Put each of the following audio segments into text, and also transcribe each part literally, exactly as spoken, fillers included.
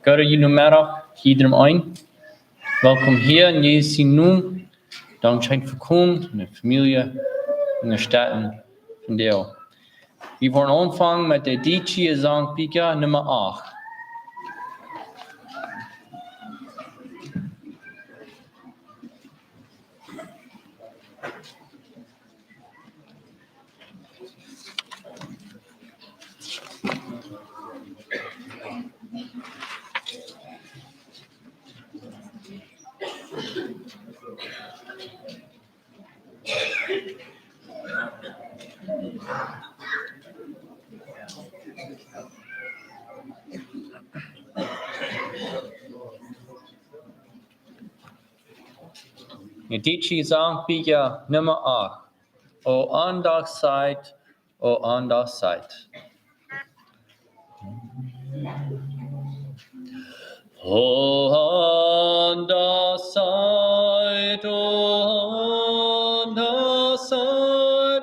Gooden Nomeddach, jiedrem een. Welkom hia en Jesus sienen Nomen. Dankscheen fa komen, de Famielje, un de Städen von Deel. Wie woaren aunfangen met de Dietsche Sangbieekja Numma acht. Dietsche Sangbieekja Numma acht. O Aundachtstiet, o Aundachtstiet. O Aundachtstiet, o Aundachtstiet,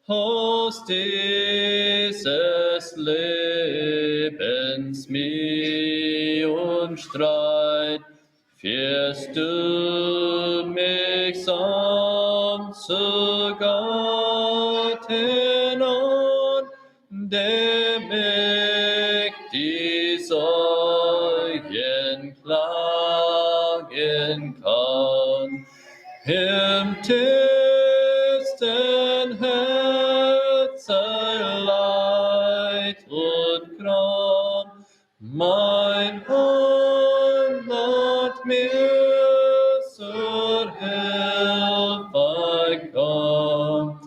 Haus dieses Lebens Müh und Streit, führst du mich sanft zu Gott hinauf, der mich die Sorgen klagen kann. Im tiefsten Herzen Leid und Gram, mein Anwalt mir zur Hilfe kommt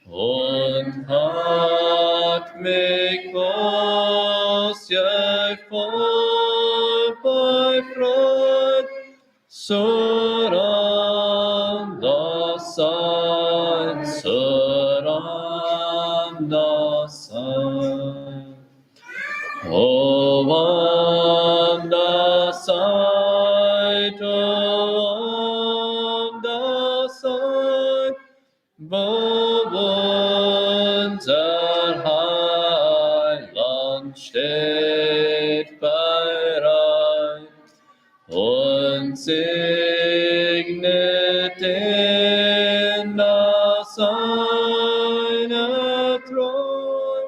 und hat mich aus Jagd voll befreit. Surrender sein, surrender sein. O Aundachtstiet, o Aundachtstiet, wo unser Heiland steht bereit und segnet den nach seiner Treu,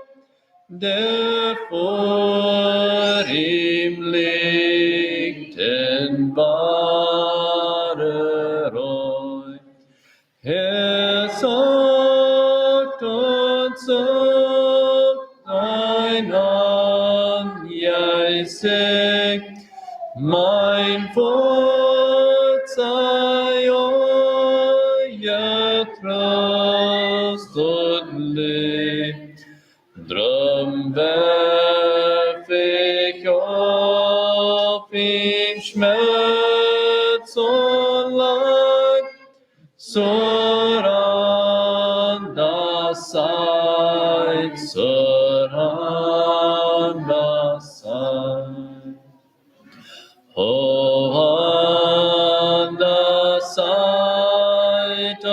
der vor ihm liegt in wahrer Reue. Er sagt und sucht ein Angesicht, mein Volk sei euer Trost und Licht. Drum werf ich auf ihn Schmerz und Leid, Surrender sein, surrender sein. O Aundachtstiet,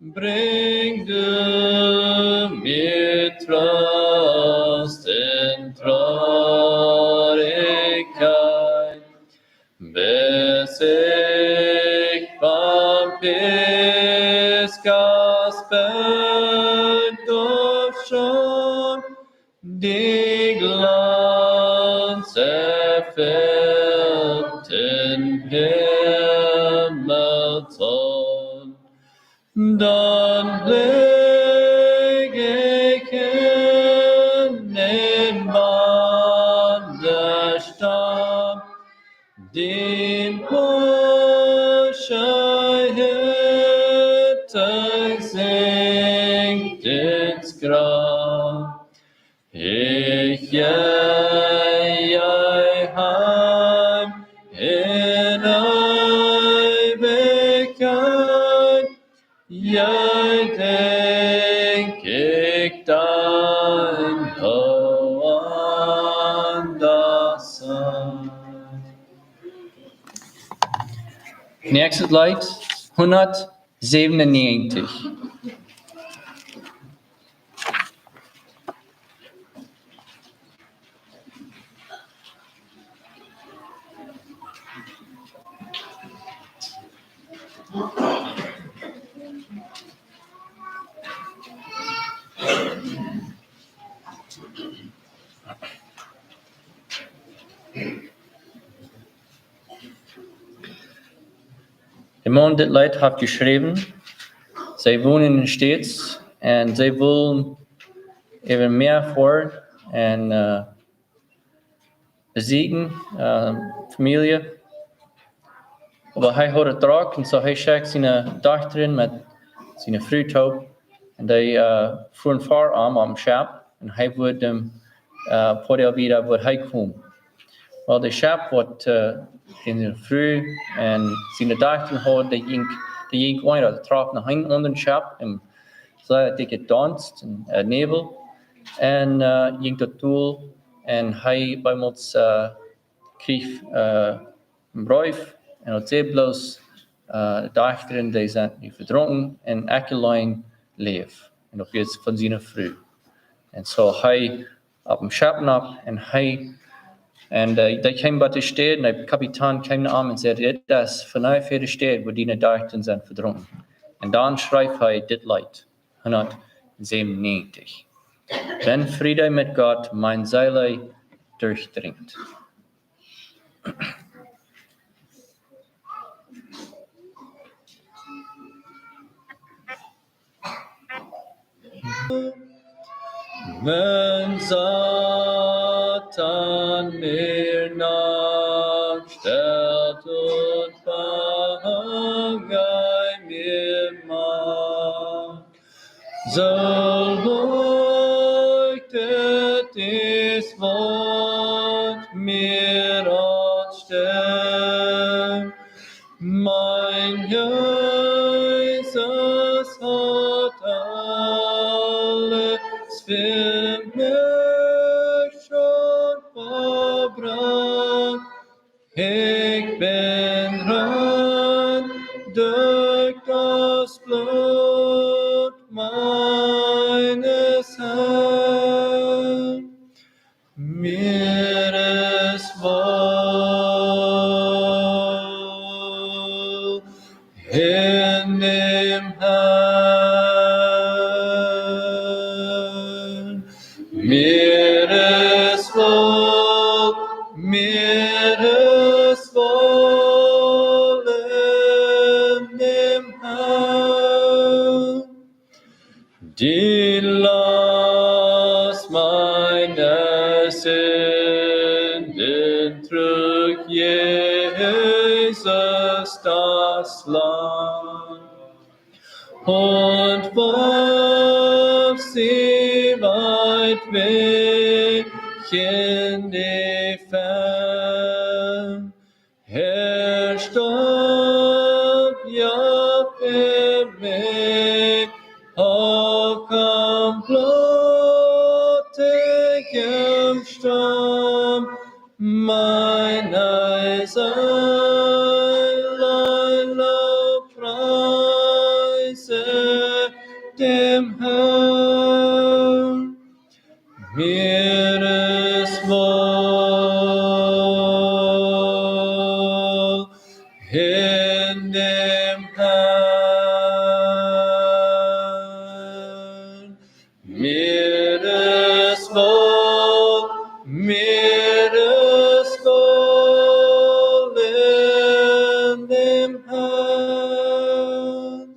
bring du mir Trost in Traurigkeit, bis ich vom Pisgahs Berg aufschaue, die glanzerfüllten Himmel seh. Dann leg ich in den Wanderstab, die morsche Hütte sinkt ins Grab. Ich gehe heim in Ewigkeit, gedenk ich dein, o Aundachtstiet. Nächstet Lied, hundertsiebenundneunzig. De Maun, dit Leet haft jeschräwen, see wonen en de States un see wullen äwa Mäa foaren un, äh, besieekjen, äh, Famielje. Oba hee haud et drock un soo hee schekjt siene Dochta met siene Fru toop. Un dee, äh, fuaren ver am opp een Schepp. Un hee wudd, ähm, äh, poa Doag wieda wudd hee komen. Well, daut Schepp waut, äh, siene Fru un siene Dochta haud, dee jinkj, dee jinkj unja, daut trof no een aundret Schepp. Un soo daut ekj daut donst un, äh, Näwel. Un, äh, jinkj daut dol. Un hee bie ons, äh, kjrieech, äh, een Breef un daut säd bloos, äh, de Dochta, dee sent nu vedrunken un ekj auleen läw. Un daut wia von siene Fru. Un soo hee opp een Schepp nopp un hee, un, äh, dee kjeem bie de Städ un de Kapitän kjeem no am un säd: "Dit es von de Städ, wua diene Dochta sent vedrunken." Un dan schreef hee dit Leet, hundatsäwenunnegentig. Wenn Friede mit Gott mein Seele durchdringt. Wenn Satan mir nachstellt und Bange mir macht, so leuchtet dies Wort mir als Stern. Mein Jesus hat alles für mich schon vollbracht. Ich bin rein durch das Blut meines Herrn. Mir es wohl in dem Herrn. Mir es wohl, mir es wohl in dem Herrn. Die Last meiner Sünden trug Jesus das Lamm und warf sie weit weg in die Ferne. Er starb ja für mich, auch am blutigen Stamm. Meine Seele lobpreise dem Herrn. Mir es wohl in dem Herrn. Mir es wohl, mir es wohl in dem Herrn.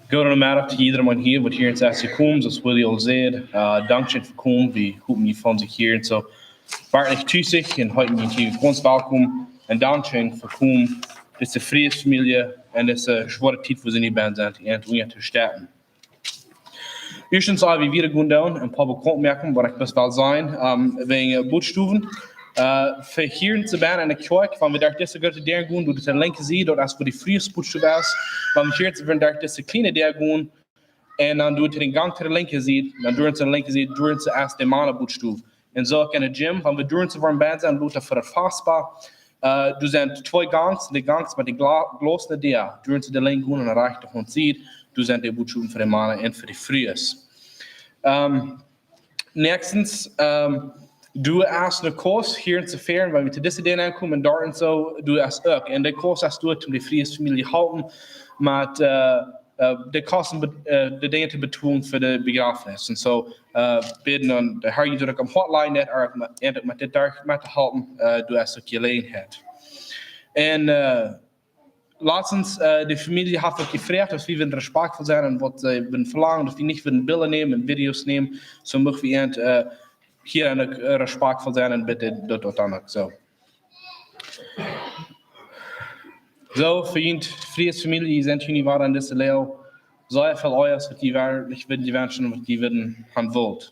Goodemorjen to jiedreman hia, waut hia es jekomen, soo aus Willy aul säd. Äh, dankscheen fa komen, wie hopen jie feelen sikj hia. Un soo, werkjlich tus sikj un heeten jie hia gaunz welkom. Un dankscheen fa komen, dise Friesfamielje, en dise schwoare Tiet, wua see nu bie sent, an unja to stetten. Ieeschtens, ea wie wieda gonen doonen, een poa Bekauntmoakungen, waut ekj bloos well sajen, ähm, wäajen, äh, Buttstowen. Äh, fa hia to sennen enne Kjoakj, wan wie derch dise groote Däa gonen, doa de linkje Sied, daut es wua de Friesbuttstow es. Wan wie hia to sennen derch dise kjliene Däa gonen, un dan doa dän Gank to de linkje Sied, dan doa to de linkje Sied, doa es de Mana-Buttstow. Un soo uk enne Gym, wan wie doa woaren bie sennen, lota fa daut fastba, Doa sent twee Gangs, un de Gangs met de gla-, glausne Däa, doa sent de Lenj gonen aun de rajchte Sied, doa sent de Bootschoft fa de Mana un fa de Frues. Näakjstens, doa es ne Kos hia en Sefern, wan wie to dise Däa aunkomen, doa en soo, doa es uk. Un de Kos es doa, om de Fruesfamielje halpen met de Kosten, de Dinja to betolen fa de Bejrafnis. Un soo, bäden un de Har jie doa uk aum Hoat lajen, daut uk met dit Dach met to halpen, doa es uk Jeläajenheit. Un latstens, de Famielje haft uk jefroacht, daut wie wudden respakjtvoll sennen un waut see wudden velangen, daut wie nich wudden Bilda nämen un Videos nämen, soo mucht wie ent hia uk respakjtvoll sennen un bäden daut, daut dan uk soo. Soo, vejient, Fruesfamielje, jie sent hia nu wada en dise Läag. Soo väl Oajasch, waut jie werkjlich wudden jewenschen, waut jie wudden han wullt.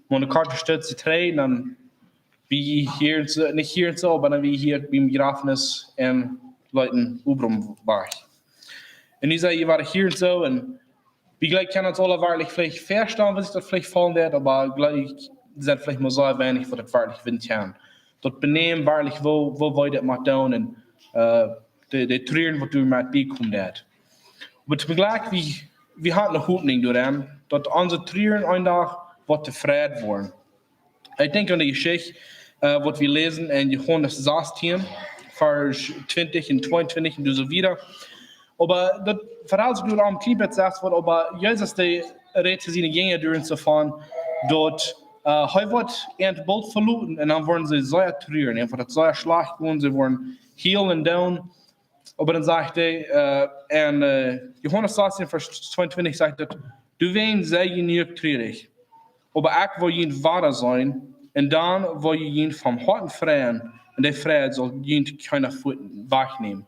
Mau ne korte Stund trigj, dan wie hia, nich hia en soo, oba dan wie hia biem Bejrafnis en Leuten Obram wajch. Un nu sent jie wada hia en soo, un wie jlikj kjennen ons aula werkjlich veleicht väastalen, waut sikj daut veleicht faulen deit, oba jlikj sent veleicht mau soo weinich, waut daut werkjlich wudden kjennen. Daut benämen werkjlich, woo, woo wie daut motten doonen, un de, de Truren, waut doa met biekomen deit. Oba toom Jlekj, wie, wie haben ne Hopninj doaraun, daut onse Truren een Dach woat tofräd woaren. Ekj denkj aun de Jeschicht, waut wie läsen en Johanes sastieen, Varsch twintich un tweeuntwintich un soo wieda. Oba daut Verhaul es doa aum kjlien bät sest, waut oba Jesus dee rät to siene Jinja doa en soo von, daut hee woat ent boolt veloten un dan woaren see sea truren, ent woat daut sea schlajcht gonen, see woaren hielen un doonen. Oba dan sajcht hee en Johanes sastieen, Varsch tweeuntwintich sajcht daut: Doawäajen sie jie nu uk trurich, oba ekj woa junt wada seenen, un dan woa jie junt vom Hoaten freien, un de Freid saul junt kjeena wajchnämen.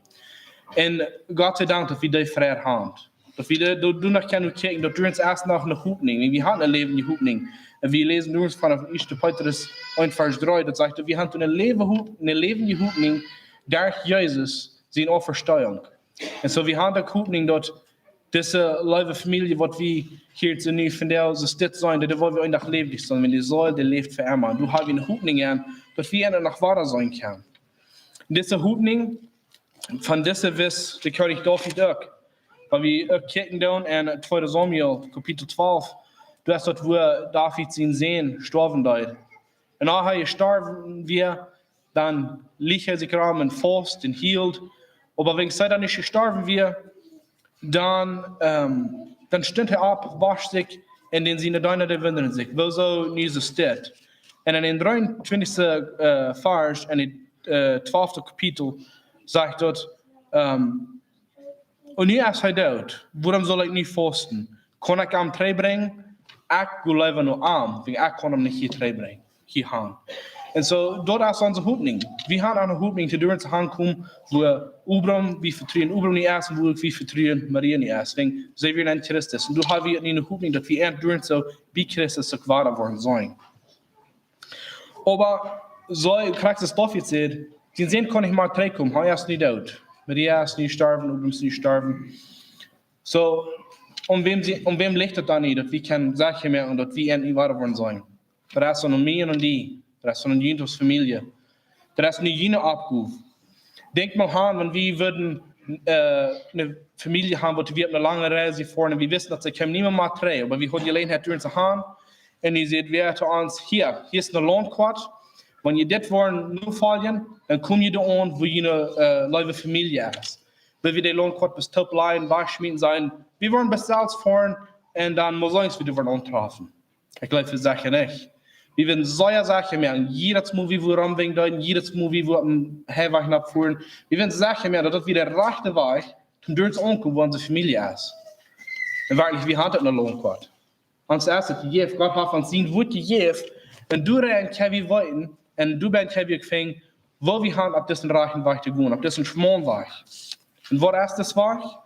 Un Gott sie Dank, daut wie dee Freid haben. Daut wie doa, doa noch kjennen kjikjen, daut doa es noch ne Hopninj. Wie haben ne läwendje Hopninj. Un wie läsen doa von ieeschte Petrus eent Varsch dree, daut sajcht, daut wie haben ne läwendje Hopninj derch Jesus siene Auferstehung. Un soo, wie haben de Hopninj, daut dise leewe Famielje, waut wie hia soo nu vondoag soo stell sent, daut woa wie een Dach läwendich sennen, wan dee Seel, dee läft fa emma. Un doa hab wie ne Hopninj aun, daut wie ent noch wada seenen kjennen. Dise Hopninj von dise wist de Kjennich David uk. Wan wie uk kjikjen doonen en tweede Samuel, Kapitel twalf, doa es daut, wua David sien Sän stoawen deed. Un aus hee jestorwen wia, dan leet hee sikj rom un faust un hield. Oba wan hee dan nich jestorwen wia, dan, dan stunt hee opp, woscht sikj, un dän siene Deena, dee wundaden sikj, wuarom nu soo stell. Un en dän dreeuntwintichsten Varsch en daut twalfte Kapitel sajcht daut: Un nu es hee doot. Wuarom saul ekj nu fausten? Kaun ekj am trigjbrinjen? Ekj go leewa no am, wiels ekj kaun am nich hia trigjbrinjen, hia han. Un soo, daut es onse Hopninj. Wie haben ne Hopninj, to doa aunkomen, wua Obram, wie vetruen Obram nu es, un wua wie vetruen Maria nu es, wiels see wieren en Christus. Un doa haben wie ne Hopninj, daut wie ent doa soo bie Christus uk wada woaren sennen. Oba soo aus Christus David säd, sien Sän kaun nich mea trigjkomen, hee es nu doot. Maria es nu jestorwen, Obram es nu jestorwen. Soo, aun wäm licht daut dan nu, daut wie kjennen secha moaken, daut wie ent nu wada woaren sennen? Daut es aun mie un aun die, daut es aun junt aus Famielje. Daut es nu june Oppgow. Denkj mol aun, wan wie wudden ne Famielje haben, waut wie opp ne lange Reis jefoaren, un wie wisten, daut see kjeemen niemols mea trigj, oba wie hauden Jeläajenheit doa to han. Un dee säd wada to ons: Hia, hia es ne Launtkoat. Wan jie dit woaren nofoljen, dan kom jie doa aun, wua june leewe Famielje es. Wan wie de Launtkoat bloos toopläajen, wajchschmieten, sajen, wie woaren bloos selfst foaren, un dan mott ons wada woaren auntroffen. Ekj jleew, wie secha nich. Wie wudden sea secha moaken, jiedet Mol wie wua romwinjen deeden, jiedet Mol wie wua opp dän Highway nopp fuaren, wie wudden secha moaken, daut daut wia de rajchte Wajch, toom doa aunkomen, wua onse Famielje es. Un werkjlich, wie haben ne Launtkoat. Ons es daut jejäft, Gott haft ons sien Wuat jejäft, un doarenn kjenn wie weeten, un doabennen kjenn wie uk finjen, woo wie haben opp disen rajchten Wajch to gonen, opp disen schmaulen Wajch. Un waut es dis Wajch?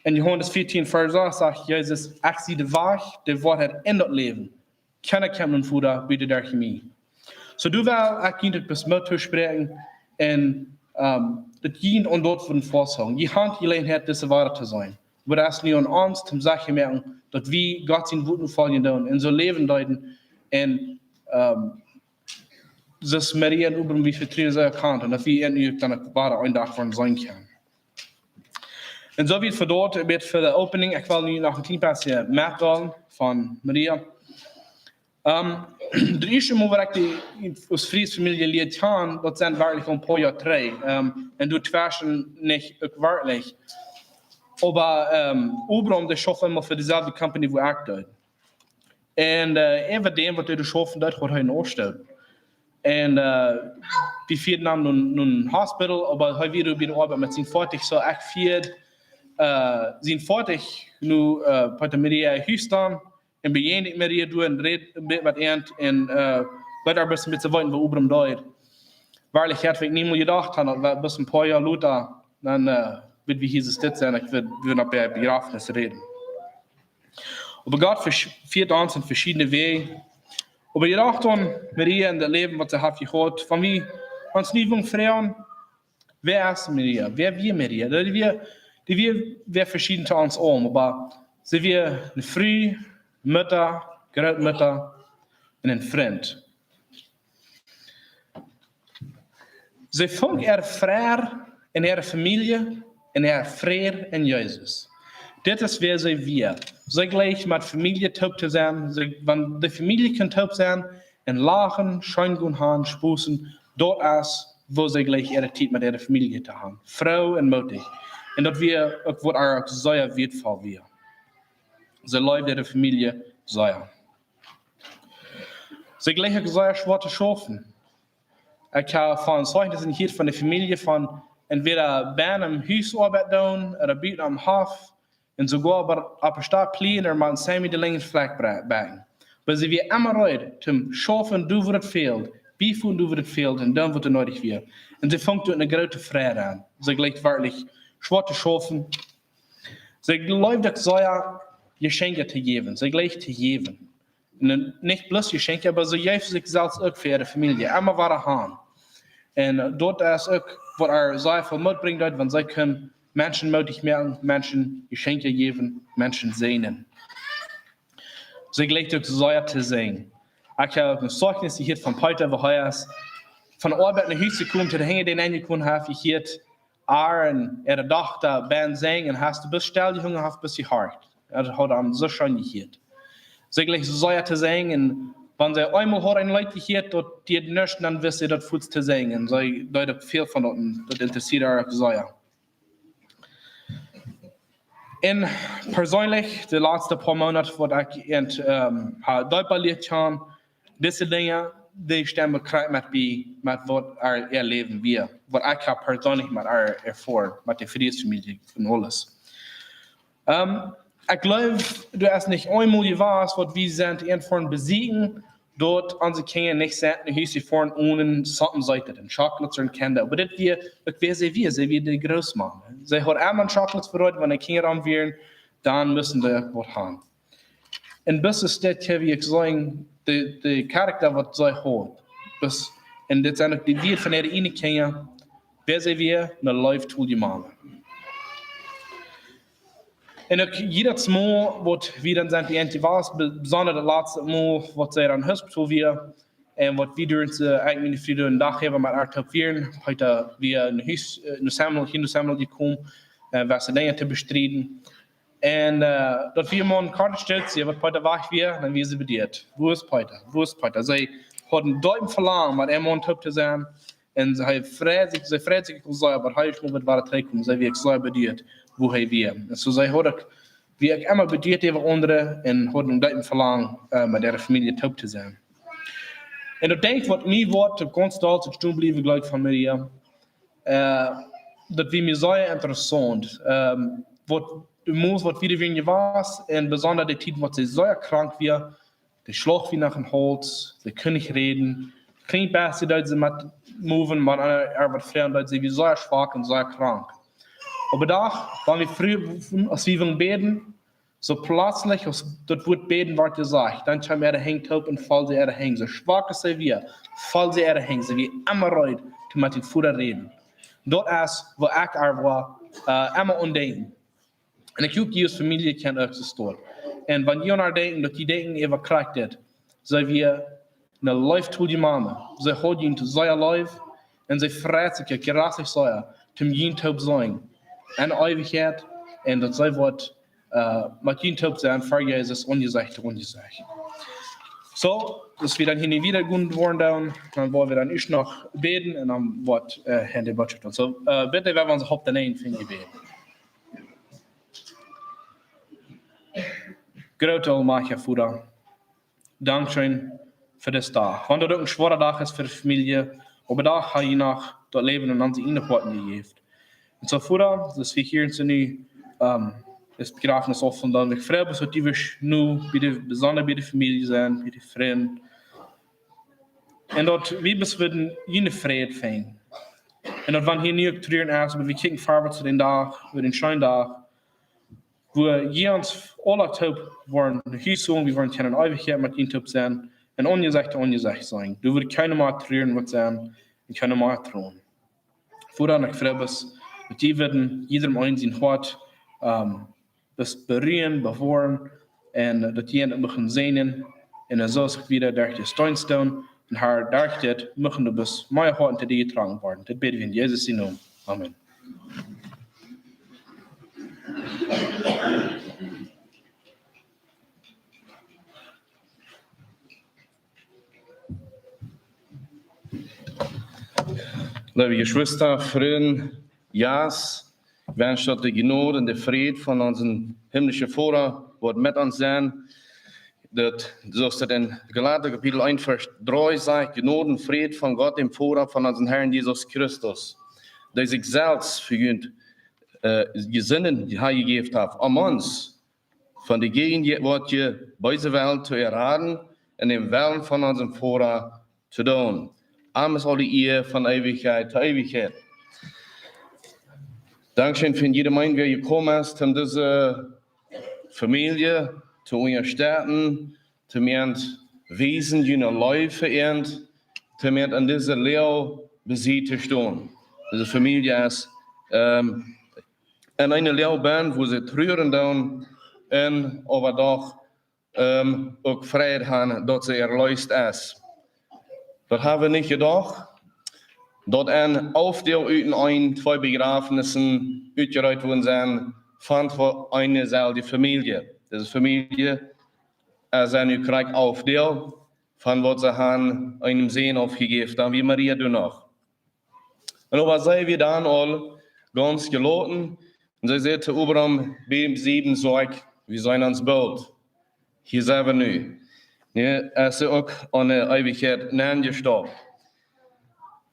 En Johanes vieetieen Varsch sas sajcht Jesus: Ekj sie de Wajch, de Woarheit un daut Läwen. Kjeena kjemt nom Voda, buta derch mie. Soo, doa well ekj junt bloos Moot toospräakjen un daut jie aun daut wudden fausthoolen. Jie haben Jeläajenheit, dise Woarheit to seenen. Oba daut es nu aun ons, toom secha moaken, daut wie Gott sien Wuat nofoljen doonen un soo läwen deeden. Un Soo aus Maria un Abram, wie vetruen see kjennen, un daut wie an uk dan uk woaren een Dach von sennen kjennen. Un soo wiet fa daut, een bät fa de opening. Ekj well nu noch een kjlien bät metdeelen von Maria. Um, de ieeschte Mol, waut ekj dee aus Fries Famielje lieed kjanen, daut sent werkjlich een poa Joa trigj. Um, un doa tweschen nich uk werkjlich. Oba, um, Abram, dee schauft emma fa deeselwje company, wua ekj deed. Un, uh, äwa däm, waut hee doa schaufen deed, haud hee een Aunstalt. Un, uh, dee fieed am no, no een Hospital, oba hee wia bie de Oabeit met sien Foatich, soo ekj fieed, uh, sien Foatich no, uh, Puerto Maria Houston, un bejäajend ekj Maria doa un räd een bät met äant un, uh, leet äa een bät weeten, waut Abram deed. Werkjlich haud ekj niemols jedocht, daut wie bloos een poa Joa lota, dan, uh, wudd wie hia soo sent un ekj wudd, wudd opp äa Bejrafnis räden. Oba Gott vesch-, fieet ons en veschiedne Wäaj. Oba jie dochten, Maria, en daut Läwen, waut see haft jehaut, wan wie ons nu wudden froagen, wäa es Maria? Wäa wia Maria? Dee wia, dee wia, wia veschieden to ons aula, oba see wia eene Fru, Mutta, Grootmutta un een Frint. See funk äa Fräd en äare Famielje un äa Fräd en Jesus. Dit es, wäa see wia. See jleicht met Famielje toop to sennen. See, wan de Famielje kaun toop sennen un lachen, scheen gonen han, spossen, daut es, woo see jleicht äare Tiet met äare Famielje to han. Froo un mootich. Un daut wia uk, waut äa uk sea wieetvoll wia. See leewd äare Famielje sea. See jleicht uk sea schwoa to schaufen. Ekj hab von Zeichnissen jehieet von de Famielje von entwäda bennen Husoabeit doonen, ooda buten aum Hoff, un soogoa opp de Staut pliejen ooda met Sammy de Linjenflakj bre-, bäkjen. Oba see wia emma reed, toom schaufen, doo wua daut fält, bie von doo wua daut fält, un doonen waut needich wia. Un see funk doa eene groote Fräd aun. See jleicht werkjlich schwoa to schaufen. See leewd uk sea Jeschenkje to jäwen. See jleicht to jäwen. Un nich bloos Jeschenkje, oba see jeef sikj selfst uk fa äare Famielje. Emma wada han. Un, äh, daut es uk, waut äa sea väl Moot brinjen deed, wan see kunn Menschen mootich moaken, Menschen Jeschenkje jäwen, Menschen säajnen. See jleicht uk sea to sinjen. Ekj hab uk een Zeichnis jehieet von Peter, wua hee es von Oabeit no Hus jekomen, to de Henj, dee hee jekomen haft, jehieet, Aaron, äare Dochta, bie sinjen, un haft bloos stell jehunjen, haft bloos jehorcht. Daut haud am soo scheen jehieet. See jleicht sea to sinjen, un wan see eemol haud een Leet jehieet, daut dee nuscht, dan wist see daut fuaz to sinjen. Un see deed uk väl von daut, un daut interessieed äa uk sea. Un perseenlich, de latste poa Moonat, waut ekj en, ähm, ha deepa lieed kjanen, dise Dinja, dee stemmen krakjt met bie, met waut äa, äa Läwen wia, waut ekj hab perseenlich met äa erfoaren, met de Friesfamielje un aules. Ähm, ekj jleew, doa es nich eemol jewast, waut wie sent en von besieekjen, daut onse Kjinja nich sent no Hus jefoaren onen something to äten, een Chocolate ooda een Candy. Oba dit wia, ekj weet, see wia, see wia de Grootmame. See haud emma een Chocolate bereet, wan de Kjinja doa wieren, dan musten see waut han. Un bloos daut hab ekj jeseenen, de, de Charakta waut see haud. Bloos, un dit sent uk de Wieed von äare ieejne Kjinja, wäa see wia, eene leeftolje Mame. Un uk jiedet Mol, waut wie dan sent, dee eent wia, be-, besonda daut latste Mol, waut see dan em Hospital wia, un waut wie derch, äh, eejentlich miene Fru een Dach äwa met äa toop wieren, Peter wia no Hus, äh, no Samuel, hia no Samuel jekomen, äh, waut see Dinja to bestrieden. Un, äh, daut wia mau een kortet Stootje, waut Peter wajch wia, dan wia see bedieet. Wua es Peter? Wua es Peter? See haud een deepen Velangen, met am toop to sennen. Un see freid sikj, see freid sikj uk sea, oba hee es mau waut wada trigjjekomen. See wia uk sea bedieet, wua hee wia. Un soo see haud uk, wia uk emma bedieet äwa aundre un haud een deepen Velangen, äh, met äare Famielje toop to sennen. Un ekj denkj, waut mie woat, de gaunz dollste stonen bliewen, jleew ekj, von Maria, äh, daut wia mie sea interessaunt, ähm, waut, de Mol, waut wie doa wieren jewast, un besonda de Tiet, waut see sea krank wia, de Schlauch wia noch em Hauls, see kunn nich räden. Kjlien bät deed see met moven, oba ea waut froagen deed, see wia sea schwak un sea krank. Opp een Dach, wan wie frie, aus wie wullen bäden, soo pletslich, aus daut Wuat bäden wort jesajcht, dan kjeem äare Henj toop un fold see äare Henj. Soo schwak aus see wia, fold see äare Henj. See wia emma reed, toom met dän Voda räden. Daut es, wua ekj äa woa, äh, emma aun denkjen. Un ekj hop, jie aus Famielje kjennen uk soo stonen. Un wan jie aun äa denkjen, daut jie denkjen äwa krakjt dit, see wia ne leeftolje Mame. See haud junt sea leef un see freit sikj jrod sea, toom junt toop seenen. En Eewichkjeit, un daut see woat, äh, met junt toop sennen, ver Jesus, Aunjesecht to Aunjesecht. Soo, daut wie dan hia nu wieda gonen woaren dan, dan woa wie dan ieescht noch bäden un dan woat, äh, Herr de Botschaft. Soo, äh, bitte, woa wie ons opp de Kjneeen fa bäden. Groota, aulmajchtja Voda, dankscheen fa disen Dach. Wan daut uk een schwoara Dach es fa de Famielje, oba doch ha jie noch daut Läwen en onse Hoaten jejäft. Un soo, Voda, daut wie hia sent nu, ähm, daut Bejrafnis aul von dan, ekj frei mie, daut du woascht nu bie de, besonda bie de Famielje sennen, bie de Frind. Un daut wie bloos wudden june Fräd finjen. Un daut wan hia nu uk Truaren es, oba wie kjikjen verwoats to dän Dach, fa dän scheenen Dach, wua jie ons aula toop woaren no Hus holen, wie woaren kjennen en Eewichkjeit met junt toop sennen, un Aunjesecht to Aunjesecht sennen. Doa woat kjeena mea Truaren woat sennen, un kjeena mea Tronen. Voda, ekj frei mie, daut du wudden jiedem eenen sien Hoat, ähm, daut beriemen, bewoaren, un daut du daut mucht säajnen, un soo aus ekj wieda derch de Steens doonen, un Herr, derch dit muchten doa bloos mea Hoaten to die jetrocken woaren. Dit bäd wie en Jesus sienen Nomen. Amen. Leewe Jeschwista, Frind, Jast, ekj wensch, daut de Jnod un de Fräd von onsen himmlischen Voda woat met ons sennen. Daut, soo aus daut en Galata Kapitel eent Varsch dree sajcht, Jnod un Fräd von Gott, däm Voda von onsen Herrn Jesus Christus, dee sikj selfst fa junt, äh, sienen Sän jejäft haft, om ons von de jäajenwoatje beese Welt to erraden un dän Wellen von onsen Voda to doonen. Am es aule Ea von Eewichkjeit to Eewichkjeit. Dankscheen fa jieda eena, wäa jekomen es, om dise Famielje to unjastetten, om an wiesen june Leew fa an, om an en dise Loag bie to stonen. Dise Famielje es, ähm, en eene Loag benn, wua see truaren doonen, un oba doch, ähm, uk Freid haben, daut see erleest es. Daut ha wie nich jedocht, daut en Aufdeel ut en twee Bejrafnisse utjereet worden sent von eene selwje Famielje. Dise Famielje, äh, sent nu krakjt Aufdeel von waut see haben eenen Sän aufjejäft, dan wia Maria doa noch. Un oba see wia dan aul gaunz jeloten. Un see säd to Abraham bie sieben Joa: "Wie sent ons boolt. Hia sent wie nu." Nu es see uk en de Eewichkjeit nenjestaupt.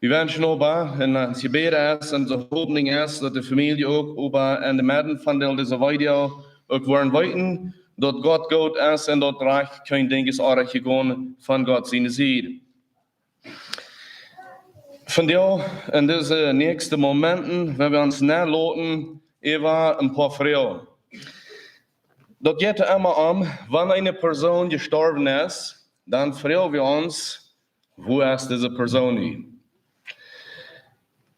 Wie wenschen oba, un, äh, ons Jebäd es, un onse Hopninj es, daut de Famielje uk oba en de Medden von dise Video uk woaren weeten, daut Gott goot es un daut rajcht kjeen Dinkj es oajch jegonen von Gott siene Sied. Vondoag, en dise näakjste Momenten, woa wie ons nenloten äwa een poa Froagen. Daut jeit emma om, wan eene Persoon jestorwen es, dan froag wie ons: "Wua es dise Persoon nu?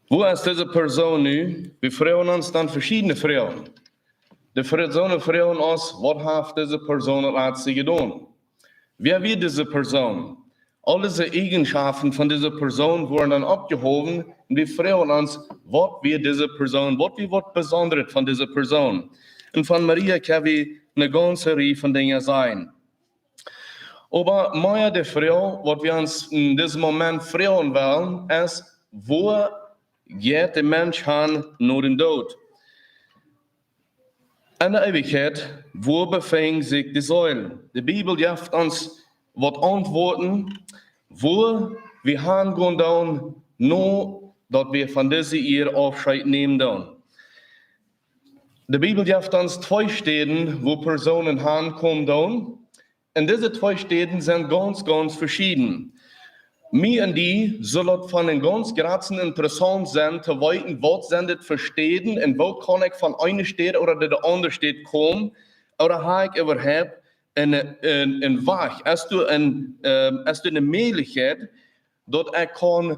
Wua es dise Persoon nu?" Wie froagen ons dan veschiedne Froagen. De Fro-, soone Froagen aus: "Waut haft dise Persoon daut latste jedonen? Wäa wia dise Persoon?" Aul dise Eajenschoften von dise Persoon woaren dan oppjehowen un wie froagen ons: "Waut wia dise Persoon? Waut wia waut Besondret von dise Persoon?" Un von Maria kjenn wie eene gaunze Rieej von Dinja sajen. Oba mea de Froag, waut wie ons en disen Moment froagen wellen, es: Wua jeit de Mensch han no dän Doot? En de Eewichkjeit, wua befinjen sikj de Seelen? De Bibel jeft ons waut Auntwuaten, wua wie han gonen doonen, no daut wie von dise Ieed Aufscheet nämen doonen. De Bibel jeft ons twee Städen, wua Persoonen han komen doonen. Un dise twee Städen sent gaunz, gaunz veschieden. Mie un die sull daut von een gaunz jratsen interessaunt sennen to weeten, waut sent dit fa Städen un woo kaun ekj von eene Städ ooda de aundre Städ komen, ooda ha ekj äwahaupt een, een, een Wajch? Es doa een, ähm, es doa eene Mäajlichkjeit, daut ekj kaun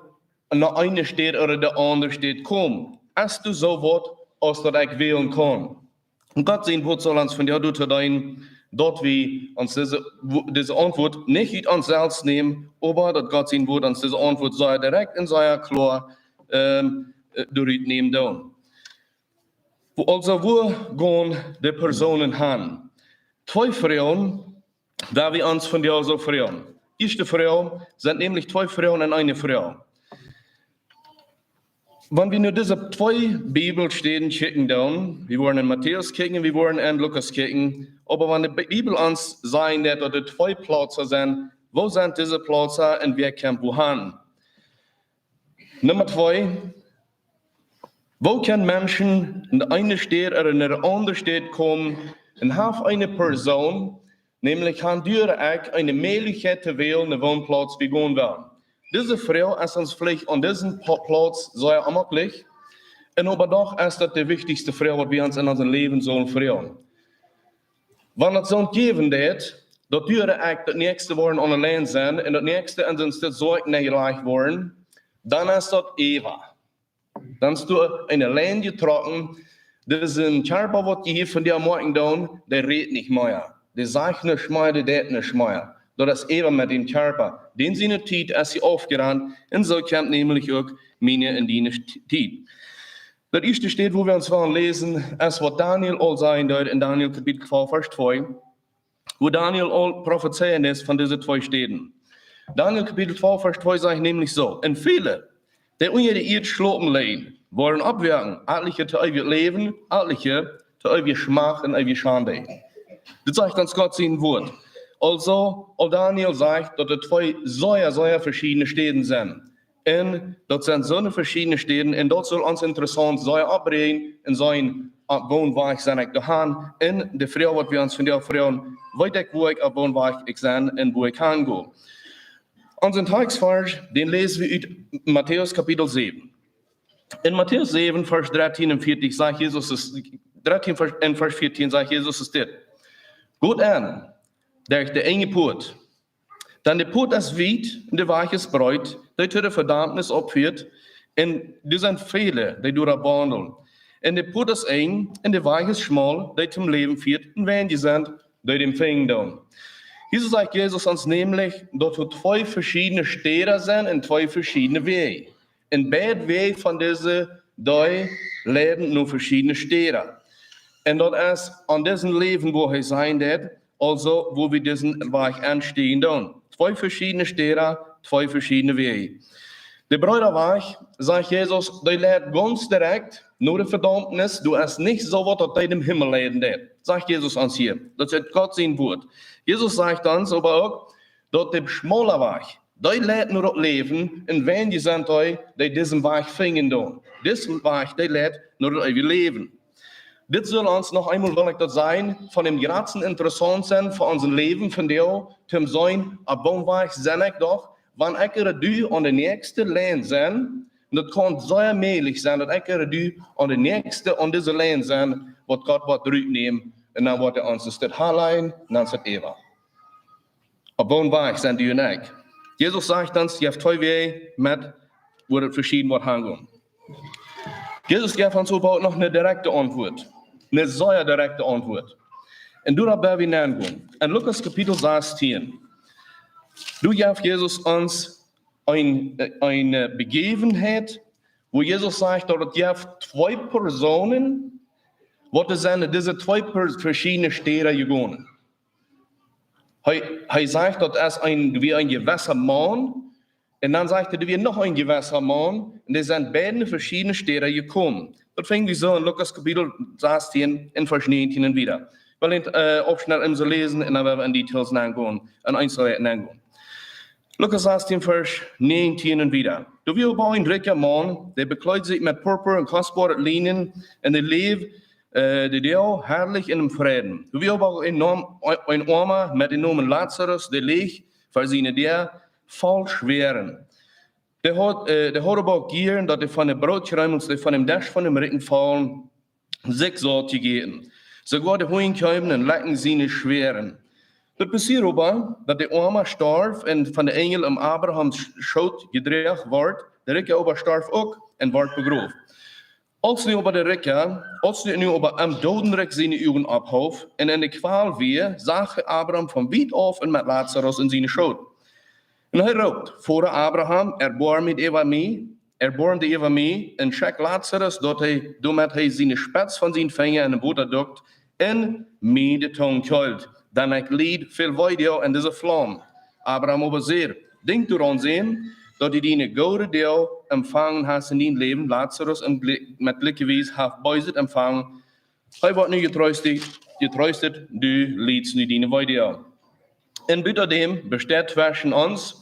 no eene Städ ooda de aundre Städ komen? Es doa soo waut, aus daut ekj wälen kaun? Un Gott sien Wuat saul ons vondoag doatoo deenen, daut wie ons dise, Wo- dise Auntwuat nich ut ons selfst nämen, oba daut Gott sien Wuat ons dise Auntwuat sea direkt un sea kloa ähm, äh, doaderch nämen doonen. Wo, aulsoo, wua gonen de Persoonen han? Twee Froagen, woa wie ons vondoag soo froagen. Ieeschte Froag, sent nämlich twee Froagen en eene Froag. Wan wie nu dise twee Bibelstäden kjikjen doonen, wie woaren en Matäus kjikjen, wie woaren en Lukas kjikjen, oba wan de Bi- Bibel ons sajcht, daut doa twee Plautsen sent, wua sent dise Plautsen un wäa kjemt wua han? Numma twee, woo kjennen Menschen en eene Staut ooda en eene aundre Staut komen un haft eene Persoon, nämlich han dua ekj eene Mäajlichkjeit to wälen, ne Wonplauz wie gonen wellen? Dise Froag es ons veleicht aun disen Pa- Plauz sea onjemaklich, un oba doch es daut de wichtichste Froag, waut wie ons en ons Läwen sellen froagen. Wan daut soont jäwen deit, daut dua ekj daut näakjste woaren aun de Lien sennen un daut näakjste aun siene Städ soo uk nich jlikj woaren, dan es daut äwa. Dan es doa eene Lien jetrocken, dise Kjarpa, waut jie hia vondoag moaken doonen, dee rät nich mea. Dee sajcht nuscht mea, dee deit nuscht mea. Daut es äwa met dän Kjarpa. Dän siene Tiet es hia aufjerant, un soo kjemt nämlich uk miene un diene Tiet. Daut ieeschte Städ, wua wie ons von läsen, es waut Daniel aul säd doa en Daniel Kapitel twalf, Varsch twee, wua Daniel aul profezeien deed von dise twee Städen. Daniel Kapitel twalf, Varsch twee sajcht nämlich soo: Un väle, dee unja de Ieed schlopen lijen, woaren oppwoaken, atelje to eewjet Läwen, atelje to eewje Schmacht un eewje Schande. Dit sajcht ons Gott sien Wuat. Aulsoo, aul Daniel sajcht, daut doa twee sea, sea veschiedne Städen sent. Un daut sent soone veschiedne Städen. Un daut saul ons interessaunt sennen, oppbrinjen un seenen, opp woon Wajch sie ekj doa han. Un de Froag, waut wie ons vondoag froagen, weet ekj, wua ekj, opp woon Wajch ekj sie un wua ekj han go. Onsen Tekjstvarsch, dän läs wie ut Matäus Kapitel säwen. En Matäus säwen, Varsch dartieen un veatieen sajcht Jesus, es, dartieen Varsch, en Varsch veatieen sajcht Jesus es dit: Got enn derch de enje Puat. Dan de Puat es wiet un de Wajch es breet, dee to de Vedaumnis oppfieet, un doa sent väle, dee doaropp waundlen. Un de Puat es enj un de Wajch es schmaul, dee toom Läwen fieet, un weinje sent, dee dän finjen doonen. Hia sajcht Jesus ons nämlich, daut doa twee veschiedne Städen sent un twee veschiedne Wäaj. Un beid Wäaj von dise, dee leiden no veschiedne Städen. Un daut es aun disen Läwen, wua hee säd, aulsoo, wua wie disen Wajch aunstiejen doonen. Twee veschiedne Städen, twee veschiedne Wäaj. De breeda Wajch, sajcht Jesus, dee leit gaunz direkt no de Vedaumnis, doa es nich soo waut, daut dee nom Himmel leiden deit, sajcht Jesus ons hia. Daut es Gott sien Wuat. Jesus sajcht ons oba uk, daut de schmole Wajch, dee leit no daut Läwen, un weinje sent dee, dee disen Wajch finjen doonen. Dis Wajch, dee leit no daut eewje Läwen. Dit saul ons noch eemol, well ekj daut sajen, von däm jratsten interessaunt sennen fa onsen Läwen vondoag, toom seenen, opp woon Wajch sie ekj doch, wan ekj ooda du aun de näakjste Lien sent, un daut kaun sea mäajlich sennen, daut ekj ooda du aun de näakjste aun dise Lien sent, waut Gott woat rutnämen, un dan woat hee ons de Städ hanleiden, un dan es et äwa. Opp woon Wajch sent du un ekj? Jesus sajcht ons, jeft twee Wäaj met, wua daut veschieden woat hangonen. Jesus jeft ons oba uk noch eene direkte Auntwuat. Eene sea direkte Auntwuat. Un doaropp woa wie nogonen. En Lukas Kapitel sastieen, doa jeft Jesus ons eene, eene Bejäwenheit, wua Jesus sajcht, daut et jeft twee Persoonen, waut doa sent en dise twee per-, veschiedne Städen jegonen. Hee, hee sajcht, daut es een, wia een jewessa Maun. Un dan sajcht hee, doa wia noch een jewessa Maun. Un dee sent beid en veschiedne Städen jekomen. Daut finj wie soo en Lukas Kapitel sastieen, en Varsch näajentieen un wieda. Ekj well et, äh, opp schnell eemol läsen un dan woa wie en Details nogonen, en Eenselheiten nogonen. Lukas sastieen, Varsch näajentieen un wieda. Doa wia oba een rikja Maun, dee bekjleed sikj met Purpur un kostboaret Linien, un dee läwd, äh, de Doag harlich en dän Fräd. Doa wia oba een Noam-, een Oama met dän Nomen Lazarus, dee leech ver siene Däa voll Schwäaren. Dee haud, äh, dee haud oba uk jieren, daut hee von de Brootkjreemels, dee von dän Desch von dän Rikjen faulen, sikj saut jejäten. Soogoa de Hunj kjeemen un lekjten siene Schwäaren. Daut passieed oba, daut de Oama storf un von de Enjel em Abrahams Sch-, Schoot jedroagen wort, de Rikja oba storf uk un wort begroft. Aus nu oba de Rikja, aus nu oba em Dodenrikj siene Uagen opphoof un en de Kwal wia, sach hee Abraham von wiet auf un met Lazarus en siene Schoot. Un hee roopt: "Voda Abraham, erboarm die äwa mie, erboarm die äwa mie, un schekj Lazarus, daut hee, doamet hee siene Spetz von sien Finja en daut Wota dukt, un mie de Tung kjeelt, dan ekj lied väl Wee doa en dise Flaum." Abraham oba säd: "Denkj doaraun, Sän, daut du diene goode Doag empfangen hast en dien Läwen, Lazarus em Gli-, met Glikjewies haft Beeset empfangen. Hee woat nu jetreestet, jetreestet, du liedst nu diene Wee doa." Un buta däm besteit tweschen ons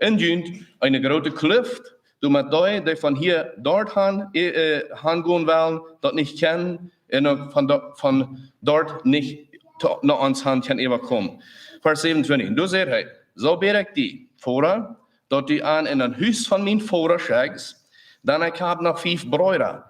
un junt eene groote Kluft, doamet dee, dee von hia doa han, äh, äh, hangonen wellen, daut nich kjennen, un uk von do-, von doa nich to-, no ons han kjennen äwakomen. Varsch säwenuntwintich. Un doa sajcht hee: "Soo bäd ekj die, Voda, daut du an en een Hus von mien Voda schekjst, dan ekj hab noch fief Breeda.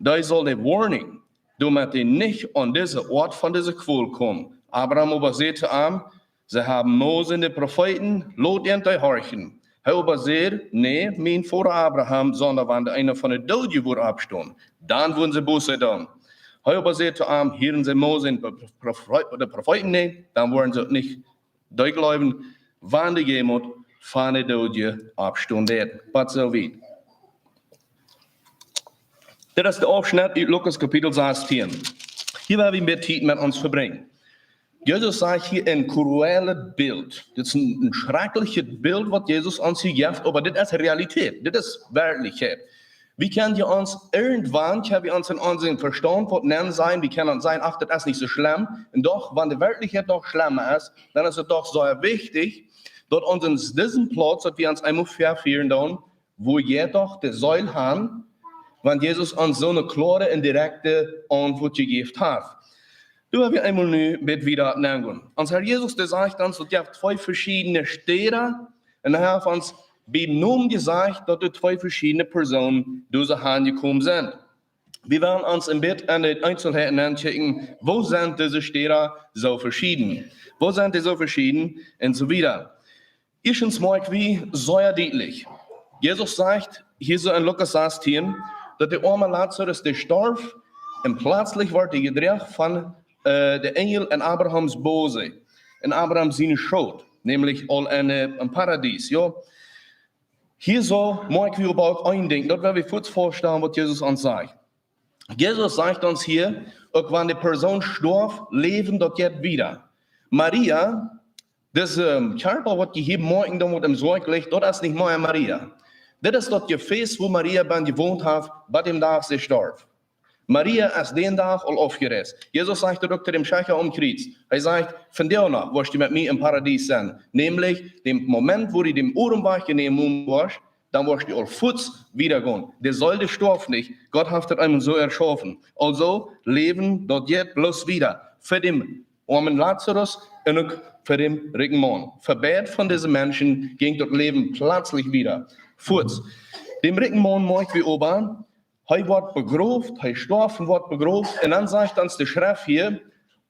Dee saul dee woarnen, doamet dee nich aun dise Oat von dise Kwol komen." Abraham oba säd to am: "See haben Mose un de Profeeten, lot an dee horchen." Hee oba säd: "Nä, mien Voda Abraham, sonda wan eena von de Doodje wudd oppstonen, dan wudden see Buss doonen." Hee oba säd to am: "Hieren see Mose un de Profe-, de Profeeten nich, dan wudden see uk nich dee jleewen, wan de Jemot von de Doodje oppstonen deed." Waut soo wiet. Dit es de Aufschnett ut Lukas Kapitel sastieen. Hia woa wie een bät Tiet met ons vebrinjen. Jesus sajcht hia een kruelet Bilt. Dit es een, een schrakjlichet Bilt, waut Jesus ons hia jeft, oba dit es Realität, dit es Werkjlichkjeit. Wie kjennen je ons irjentwann, kjenn wie ons en onsen Vestaunt waut nenn sajen, wie kjennen sajen: "Ach, daut es nich soo schlemm." Un doch, wan de Werkjlichkjeit doch schlemma es, dan es et doch sea wichtich, daut ons en disen Plauz, daut wie ons eemol vefieren doonen, woo jie doch de Seel han, wan Jesus ons soone kloare un direkte Auntwuat jejäft haft. Doa woa wie eemol nu een bät wieda nengonen. Ons Herr Jesus, dee sajcht ons, daut jeft twee veschiedne Städa, un hee haft ons biem Nomen jesajcht, daut doa twee veschiedne Persoonen doa soo hanjekomen sent. Wie wellen ons een bät en de Eenselheiten nenkjikjen, woo sent dise Städa soo veschieden? Woo sent dee soo veschieden? Un soo wieda. Ieeschtens moakj wie sea dietlich. Jesus sajcht hia soo en Lukas sastieen, daut de oama Lazarus, dee storf, un plazlich wort hee jedroagen von, äh, de Enjel en Abrahams Bosom, en Abraham siene Schoot, nämlich aul en, äh, em Paradies, jo. Hia soo moakj wie oba uk een Dinkj, daut woa wie fuaz faststalen, waut Jesus ons sajcht. Jesus sajcht ons hia, uk wan de Persoon storf, läwen daut jeit wieda. Maria, dise, ähm, Kjarpa, waut jie hia moakjen doonen, waut em Soakj licht, daut es nich mea Maria. Dit es daut Jefäs, wua Maria bennen jewont haft, bat däm Dach see storf. Maria es dän Dach aul aufjereist. Jesus sajcht daut uk to däm Schäkja aum Kjriez. Hee sajcht: "Vondoag noch woascht du met mie em Paradies sennen." Nämlich dän Moment, wua du dän Odem wajchjenomen woascht, dan woascht du aul fuaz wieda gonen. De Seel, dee storf nich. Gott haft daut eemol soo erschaufen. Aulsoo, Läwen, daut jeit bloos wieda. Fa däm oamen Lazarus un uk fa däm rikjen Maun. Fa beid von dise Menschen jinkj daut Läwen plazlich wieda. Fuaz. Däm rikjen Maun moakj wie oba, hee wort begroft, hee storf un wort begroft. Un dan sajcht ons de Schreft hia,